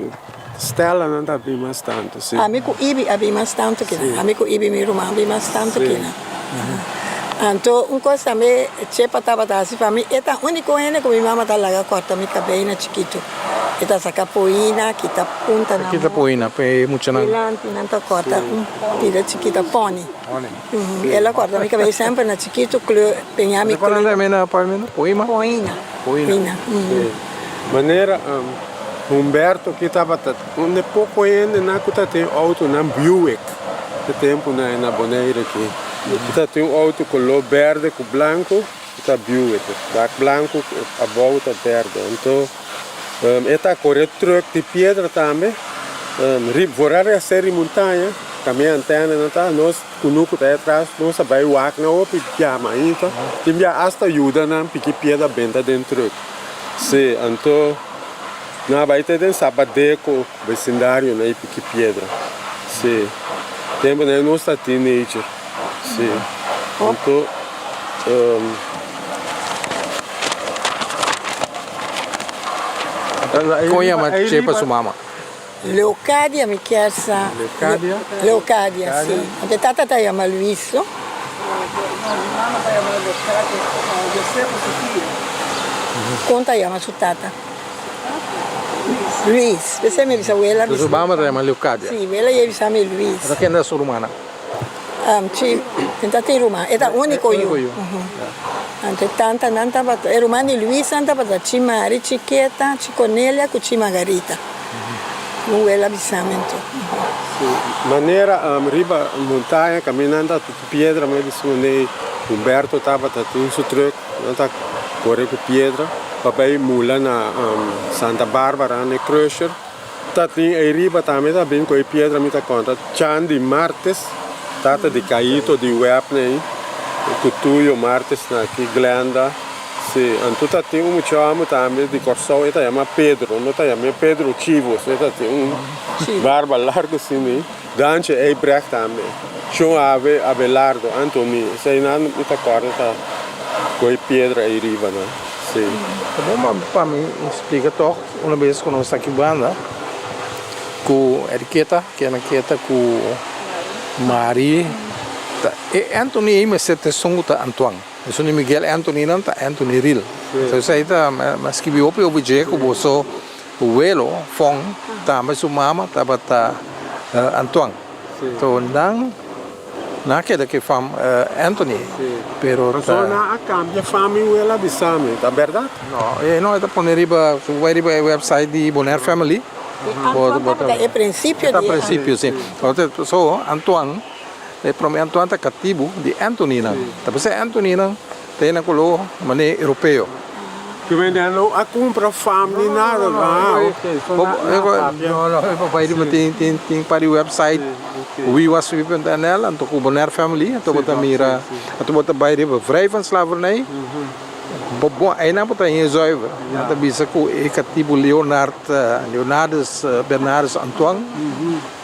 Stella nan ta bin mas tantu, si. Ami ku Ibi a bin mas tantu ki nan. Ami ku Ibi, mi ruman, a bin mas tantu ki nan. Anto un kos tambe Chepa tabata hasi pa mi, e ta úniko hende ku mi mama ta laga kòrta mi kabei na chikitu. E ta saka poina, kita punta nan. Kita poina pa e muchanan. Dilanti nan ta kòrta un pida chikita, pòni. El a kòrta mi kabei semper na chikitu, kleur, peña mi kleur. Poina? Poina. Poina. Manera Humberto ki tabata un de poko hendenan ku ta tin outonan Buick e tempunan na Bonaire aki. E ta tin un outo koló berde ku blanku ku ta Buick, dak blanku abou ta berde. Anto e ta kore trùk di piedra tambe vooral riba seri montaña tambe antenanan ta nos kunuku ta atras nos a bai wak nan hopi biaha ainda tin biaha asta yuda nan piki piedra benta den trùk. Sí, anto nan a bai te den Sabadeco vecindario na Piki Piedra. Sí, tempo nan nos ta teenager. Sí, anto um. Kon yama Chepa su mama? Leocadia mi kier sa. Leocadia? Leocadia, si. Anto e tata ta yama Luis, no? Mi mama ta yama Leocadia, Josefa Sofia. Kon ta yama su tata? Luis. P'esei mi bisa wela Su mama ta yama Leocadia? Si, wela ya bisa mi Luis. Anto kende ta su rumannan? Si, e ta tin ruman. E ta úniko yu. Úniko yu. Anto e tantanan tabata, e ruman di Luisnan tabata Chi Mari, Chi Keta, Chi Cornelia ku Chi Margarita. Un wela bisa mi anto. Si, manera riba montaña kaminanta tutu piedra mi a bisa manera Humberto tabata tin su truck nan ta kore ku piedra pa bai mula na Santa Barbara na e crusher. Ta tin ei riba tambe ta bin ku e piedra mi ta konta Chan di Martes tata di Kaito di Webney. Kutuyo Martes na aki, Glenda, si. Anto ta tin un mucha hòmber tambe di Kòrsou, e ta yama Pedro, no ta yam'é Pedro Chivos, e ta tin un barba largu asina. Dantje Eibrecht tambe, Shon Ave, Abelardo, Anthony, eseinan mi ta kòrda ta kohe piedra ei riba nan, si. Ta bon pa mi splika tòg una bes ku nos ta aki banda ku Eriketa, kena keta ku Mari ta e Anthony ei mester ta esun ku ta Antoine, esun di Miguel Anthony nan ta Anthony Ril. Esei ta mi a skibi hopi hopi dje ku boso Welo Fon tambe su mama tabata Antoine. So nan nan a keda ke fam Anthony pero ta. Pasobra nan a kambia fam mi wela bisa mi, ta bèrdat? No, e no e ta pone riba su bai riba e website di Bonaire Family. Antoine tabata e prinsipio di e. Ta prinsipio si. So Antoine e prome Antoine ta katibu di Anthony nan. Ta p'esei Anthony nan Ta e na color mane europeo. Cu mende no a cumpra fam ni nada. Ah, ok. So na papia. No, no, e papia riba tin tin tin par di website wiwaswi.nl anto cu Bonaire Family anto bo ta mira anto bo ta bay riba vrij van slavernij. Bo bon einan bo ta heen zuiver. Nan ta bisa cu e catibu Leonard Leonardus Bernardus Antoine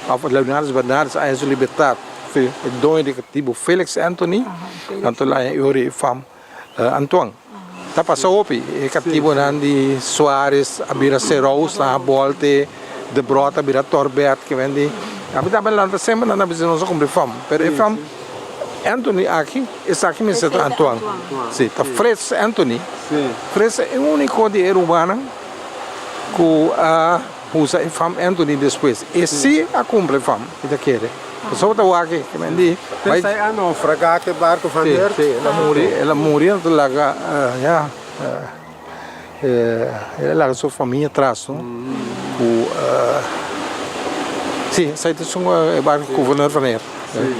of Leonardus Bernardus a haya su libertad. E doño di katibu Felix Anthony, anto laña e ora e fam Antoine. Ta pasa hopi, e katibunan di Suarez a bira Serous, nan a bolte, Debrot a bira Torbert, ke men di ami tambe lanta semper nan a bisa nos a kumpli fam, pero e fam Anthony aki, esaki mester ta Antoine. Si, ta Frits Anthony. Frits ta e uniko di e rumannan ku a Usa e fam Anthony despues. E si a cumpli fam, mi ta kere. Pasobra ta wak e men di bai. Esei a naufragá ku e barco van Si, Dert? si, el a muri, el a muri, anto laga, ya, el a laga su famia atras, no? Ku, si, esei ta esun e barco Gouverneur van Eert.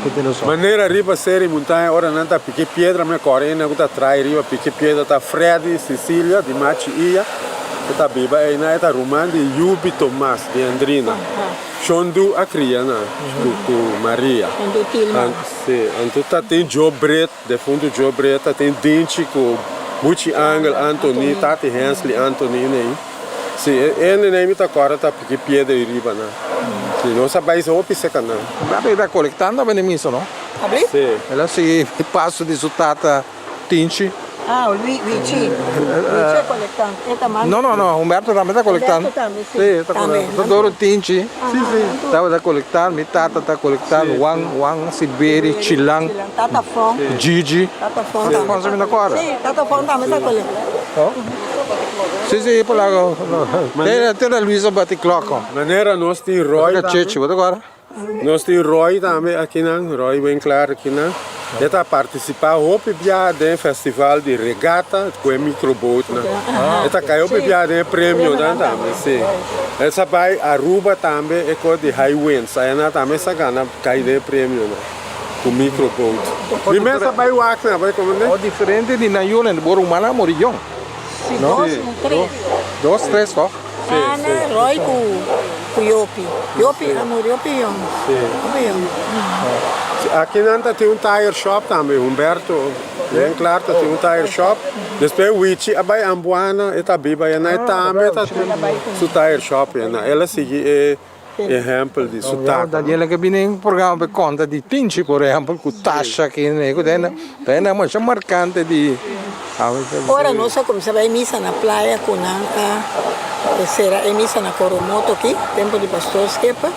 Ku tin razon. Manera riba seri montaña ora nan ta piki piedra mi a kore einan ku ta trai riba piki piedra ta Freddy Cecilia di Machi Iya ku ta biba einan e ta ruman di Yubi Tomas di Andrina Shondu a kria nan ku Maria si anto ta tin Joe Brit defuntu Joe Brit ta tin Dinchi ku Buchi Angel Anthony Tati Hensley Anthony nei si e hende mi ta kòrda ta piki piedra ei riba nan si nos a bai hopi seka nan. Humberto ta kolektando a bini misa no? Abri? Si. El a sigui e paso di su tata Tinchi. Ah, Wichi. Wichi a kolektando. E ta mas. No, no, no, Humberto tambe ta kolektando. Humberto tambe, si. Si, e ta kolektando. Tambe. Doro Tinchi. Si, si. Tabata kolektando, mi tata ta kolektando, Juan, Juan, Siberi, Chilan. Tata Fon. Gigi. Tata Fon Tata Fon sa mi ta kòrda. Si, Tata Fon tambe ta kolektando. Si, si, por lago. Te na Luisa bati klok. Manera nos tin Roy tambe. Chechi, bo ta kòrda? Nos tin Roy tambe akinan, Roy Winklaar akinan. E ta partisipá hopi bia den festival di regata ku e microbootnan. E ta kai hopi bia den e premionan tambe, si. E sa bai Aruba tambe e kos di High Winds, ayana tambe sa gana kai den e premionan ku microboot. Mi mes a bai wak nan, bai komende. O diferente di nan yunan, bo rumannan a muri yong. Si, dos, tres. Dos, tres toch? Ana, Roy ku ku Yopi. Yopi a muri hopi yong. Hopi yong. Aki nan ta tin un tire shop tambe, Humberto bien klar ta tin un tire shop. Despues Wichi a bai Ambuana, e ta biba ayana, e tambe ta tin su tire shop ayana. El a sigui e ehempel di su tata. Daniel a bini den programa pa konta di Tinchi por ehempel ku Tasha kende ku ta hende masha markante di. Ora nos a kuminsá bai misa na playa ku nan a sera e misa na Coromoto aki, tempu di Pastor Schipper,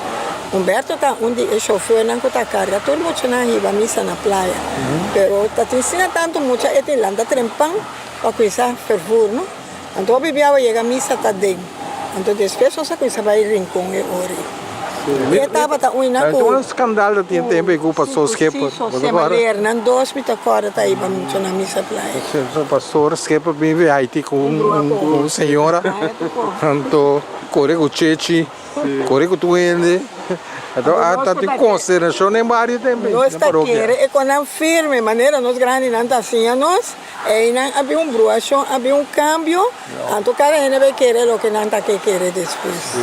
Humberto ta un di e shofèrnan ku ta karga tur muchanan hiba misa na playa. Pero ta tin asina tantu mucha e tin lanta trempan pa kuminsá fervur no. Anto hopi biaha bo yega misa ta den. Anto despues nos a kuminsá bai Rincon e ora ei. E tabata un nan ku. Un skandal ta tin tempu ei ku Pastor Schipper. Si, José Maler, nan dos mi ta kòrda ta iba mucho na misa playa. Pastor Schipper bin di Haiti ku un señora. Anto kore ku Chechi. Kore ku tur hende. Anto a ta tin konsternashon den bario tempu ei. Nos ta kere e konan firme manera nos grandinan ta siña nos. Einan a bin un bruashon, a bin un kambio, anto kada hende bai kere loke nan ta ke kere despues.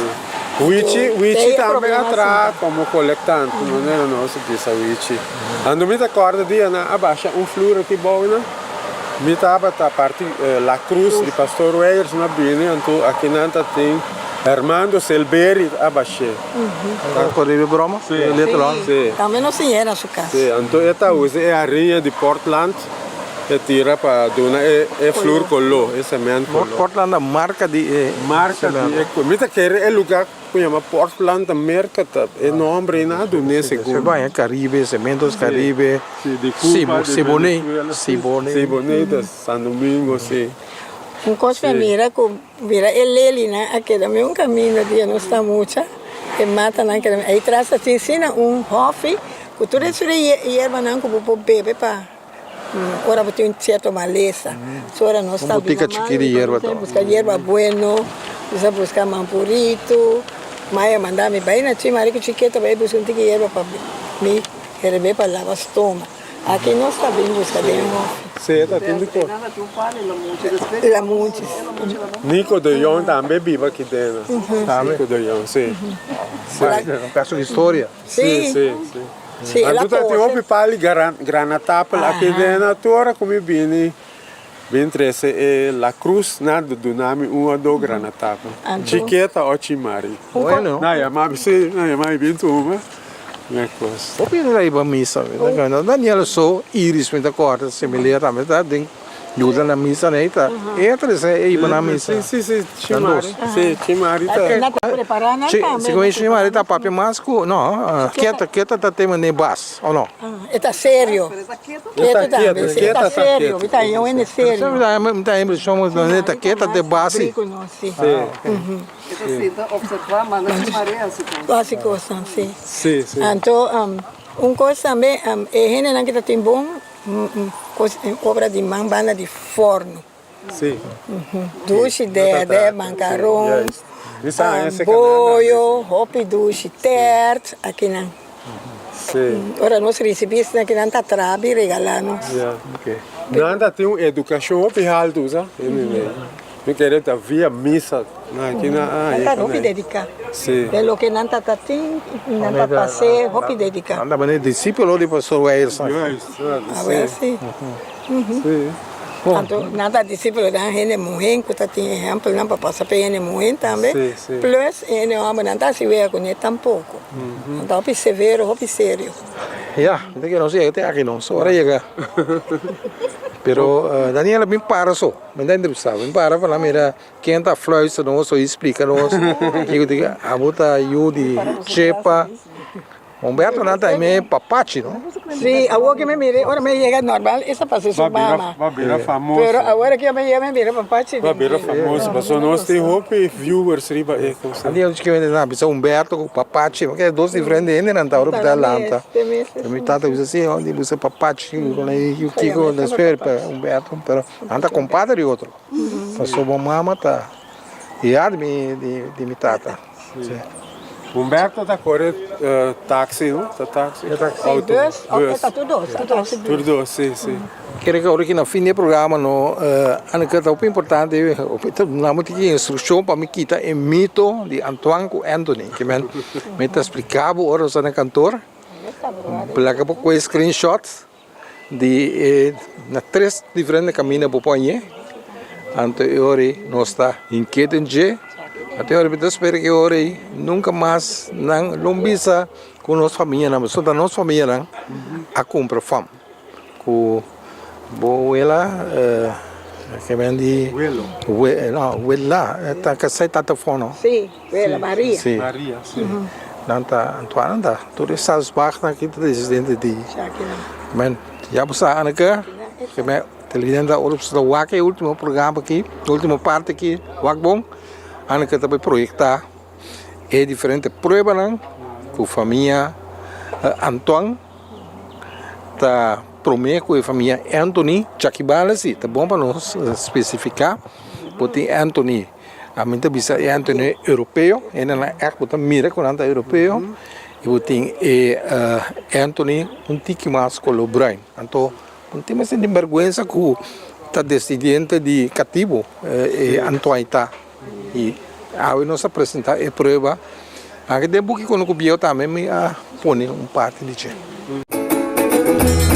Wichi, Wichi tambe a traha komo kolektant, manera nos a bisa Wichi. Anto mi ta kòrda dia nan a basha un flur aki bou nan, mi tabata parti La Cruz di Pastor Weyers mi a bini, anto aki nan ta tin Hermando Selberi a bash'é. Koribe broma? Sí. Sí. Tambe nos siñ'é na su kas. Sí, anto e ta usa e hariña di Portland. E tira pa duna e flur koló, e sement koló. Portland ta marka di e Marka di e Mi ta kere e lugá ku yama Portland ta merka ta e nomber ei nan a dun'é segun. Se baña Caribe, Cementos Caribe, Si, di Cuba, di Siboney, Venezuela. Siboney. Siboney ta San Domingo, si. Un kos mi a mira ku mira e lelinan a keda mi un kaminda dia nos ta mucha, e matanan keda mi. Ei tras ta tin asina un hòfi ku tur e yerbanan ku bo por bebe pa. Ora bo tin un cierto malesa, so ora nos ta Un botica chiki di yerba ta busca yerba bueno, nos a busca mampurito, mai a manda mi bai na Chimari cu Chiqueta bai busca un tiki yerba pa mi herbe pa laba stoma. Aki nos ta bin busca den hofi. Sí, ta tin di cos. Lamunchi. Nico de Jong tambe biba aki den. Nico de Jong, sí. Un caso di historia. Sí, sí, sí. Sí, el a Anto ta tin hopi pali granatapel aki den na tur ora ku mi bini bin trese e La Cruz nan ta duna mi un o dos granatapel. Chiketa o chimari. Bueno. Nan yama mi sí, nan yama mi bin tuma mi kos. Hopi hende ta riba misa. Daniel so Iris mi ta kòrda similar tambe ta den. Yuda na misa nei ta e trese e iba na misa. Si, si, si, Chimari. Si, Chimari ta. Na ta prepara nan tambe. Si, si Chimari ta papia mas ku, no, keta, keta ta tema ne bas, o no? E ta serio. Keto tambe, si, e ta serio, mi ta haña un hende serio. Mi ta haña impresion ku e ta keta te bas si. Si. E ta sinta observa, manda Chimari hasi kos. Hasi kosnan, si. Si, si. Anto, un kos tambe, e hendenan ku ta tin bon. Cos obra di man banda di forno. Sí. Dushi dede, mancaron, boyo, hopi dushi, tert, akinan. Sí. Ora nos ricibi esnan akinan ta trabi regala nos. Ya, ok. Nan ta tin un educacion hopi haltu, sa? Mi kere ta via misa nan aki nan a Nan ta hopi dedica. Si. Den loke nan ta ta tin, nan ta ta hace hopi dedica. Nan tabata e discipulo di Pastor Weilson. Juist, Awel si. Si. Anto nan ta discipulo dan hende muhe cu ta tin ehempelnan pa pasa pa e hende muhe tambe. Si, si. Plus e hende hombernan ta haci wega cune tampoco. Nan ta hopi severo, hopi serio. Ya, mi ta kere nos yega te aki nos ora yega. Pero Daniel a bin para so. Mi ta entrevistá, mi para pa nan mira ken ta fluister nos o splika nos kiko di abo ta yu di Chepa. Humberto nan ta mi papachi no. Si, awor ke mi mira, ora mi yega normal esa pasa su mama. Ba bira famoso. Pero awor ke mi yega mi bira papachi. Ba bira famoso pasobra nos tin hopi viewers riba e kos. Antes yo chikito mi ta bisa Humberto ku papachi, porque dos diferente hende nan ta ora ku ta lanta. Mi tata bisa si, di bisa papachi kiko despues Humberto pero. Nan ta compadre di otro. Pasobra bo mama ta ya di mi di mi tata. Si. Humberto ta kore taxi no? Ta taxi? Auto. Bus. Bus. Ta tur dos. Tur dos, si, si. Kere ku ora ki na fin di e programa no Anneke ta hopi importante nan bo tin ki instrukshon pa mi kita e mito di Antoine ku Anthony. Ke men mi ta splika bo ora nos ta na kantor. Laga bo kohe screenshot. Di e na tres diferente kaminda bo por hañ'é, anto e ora ei nos ta hink'é den dje, anto e ora mi ta spera ku e ora ei nunka mas nan lo bisa ku nos famianan, pasobra ta nos famianan a kumpra fam ku bo wela ke men di no wela ta kasai tata fono. Sí, wela Maria. Sí. Nan ta Antoine ta tur e Salzbachnan aki ta desistente di men ya bo sa Anneke ke men televidente ta ora ta wak e ultimo programa aki ultimo parti aki wak bon Anneke ta bay proyecta e diferente pruebanan ku famia Antoine ta prome ku e famia Anthony Chakibala si ta bon pa nos specifica por tin Anthony. Ami ta bisa e Anthony europeo, hendenan ègt bo ta mira ku nan ta europeo i bo tin e Anthony un tiki mas koló bruin. Anto bo no tin mester di bèrgwensa ku ta desidiente di katibu e Antoine ta. I awe nos a presentá e prueba. Anke den buki Kunuku Bieu tambe mi a pone un parti di dje.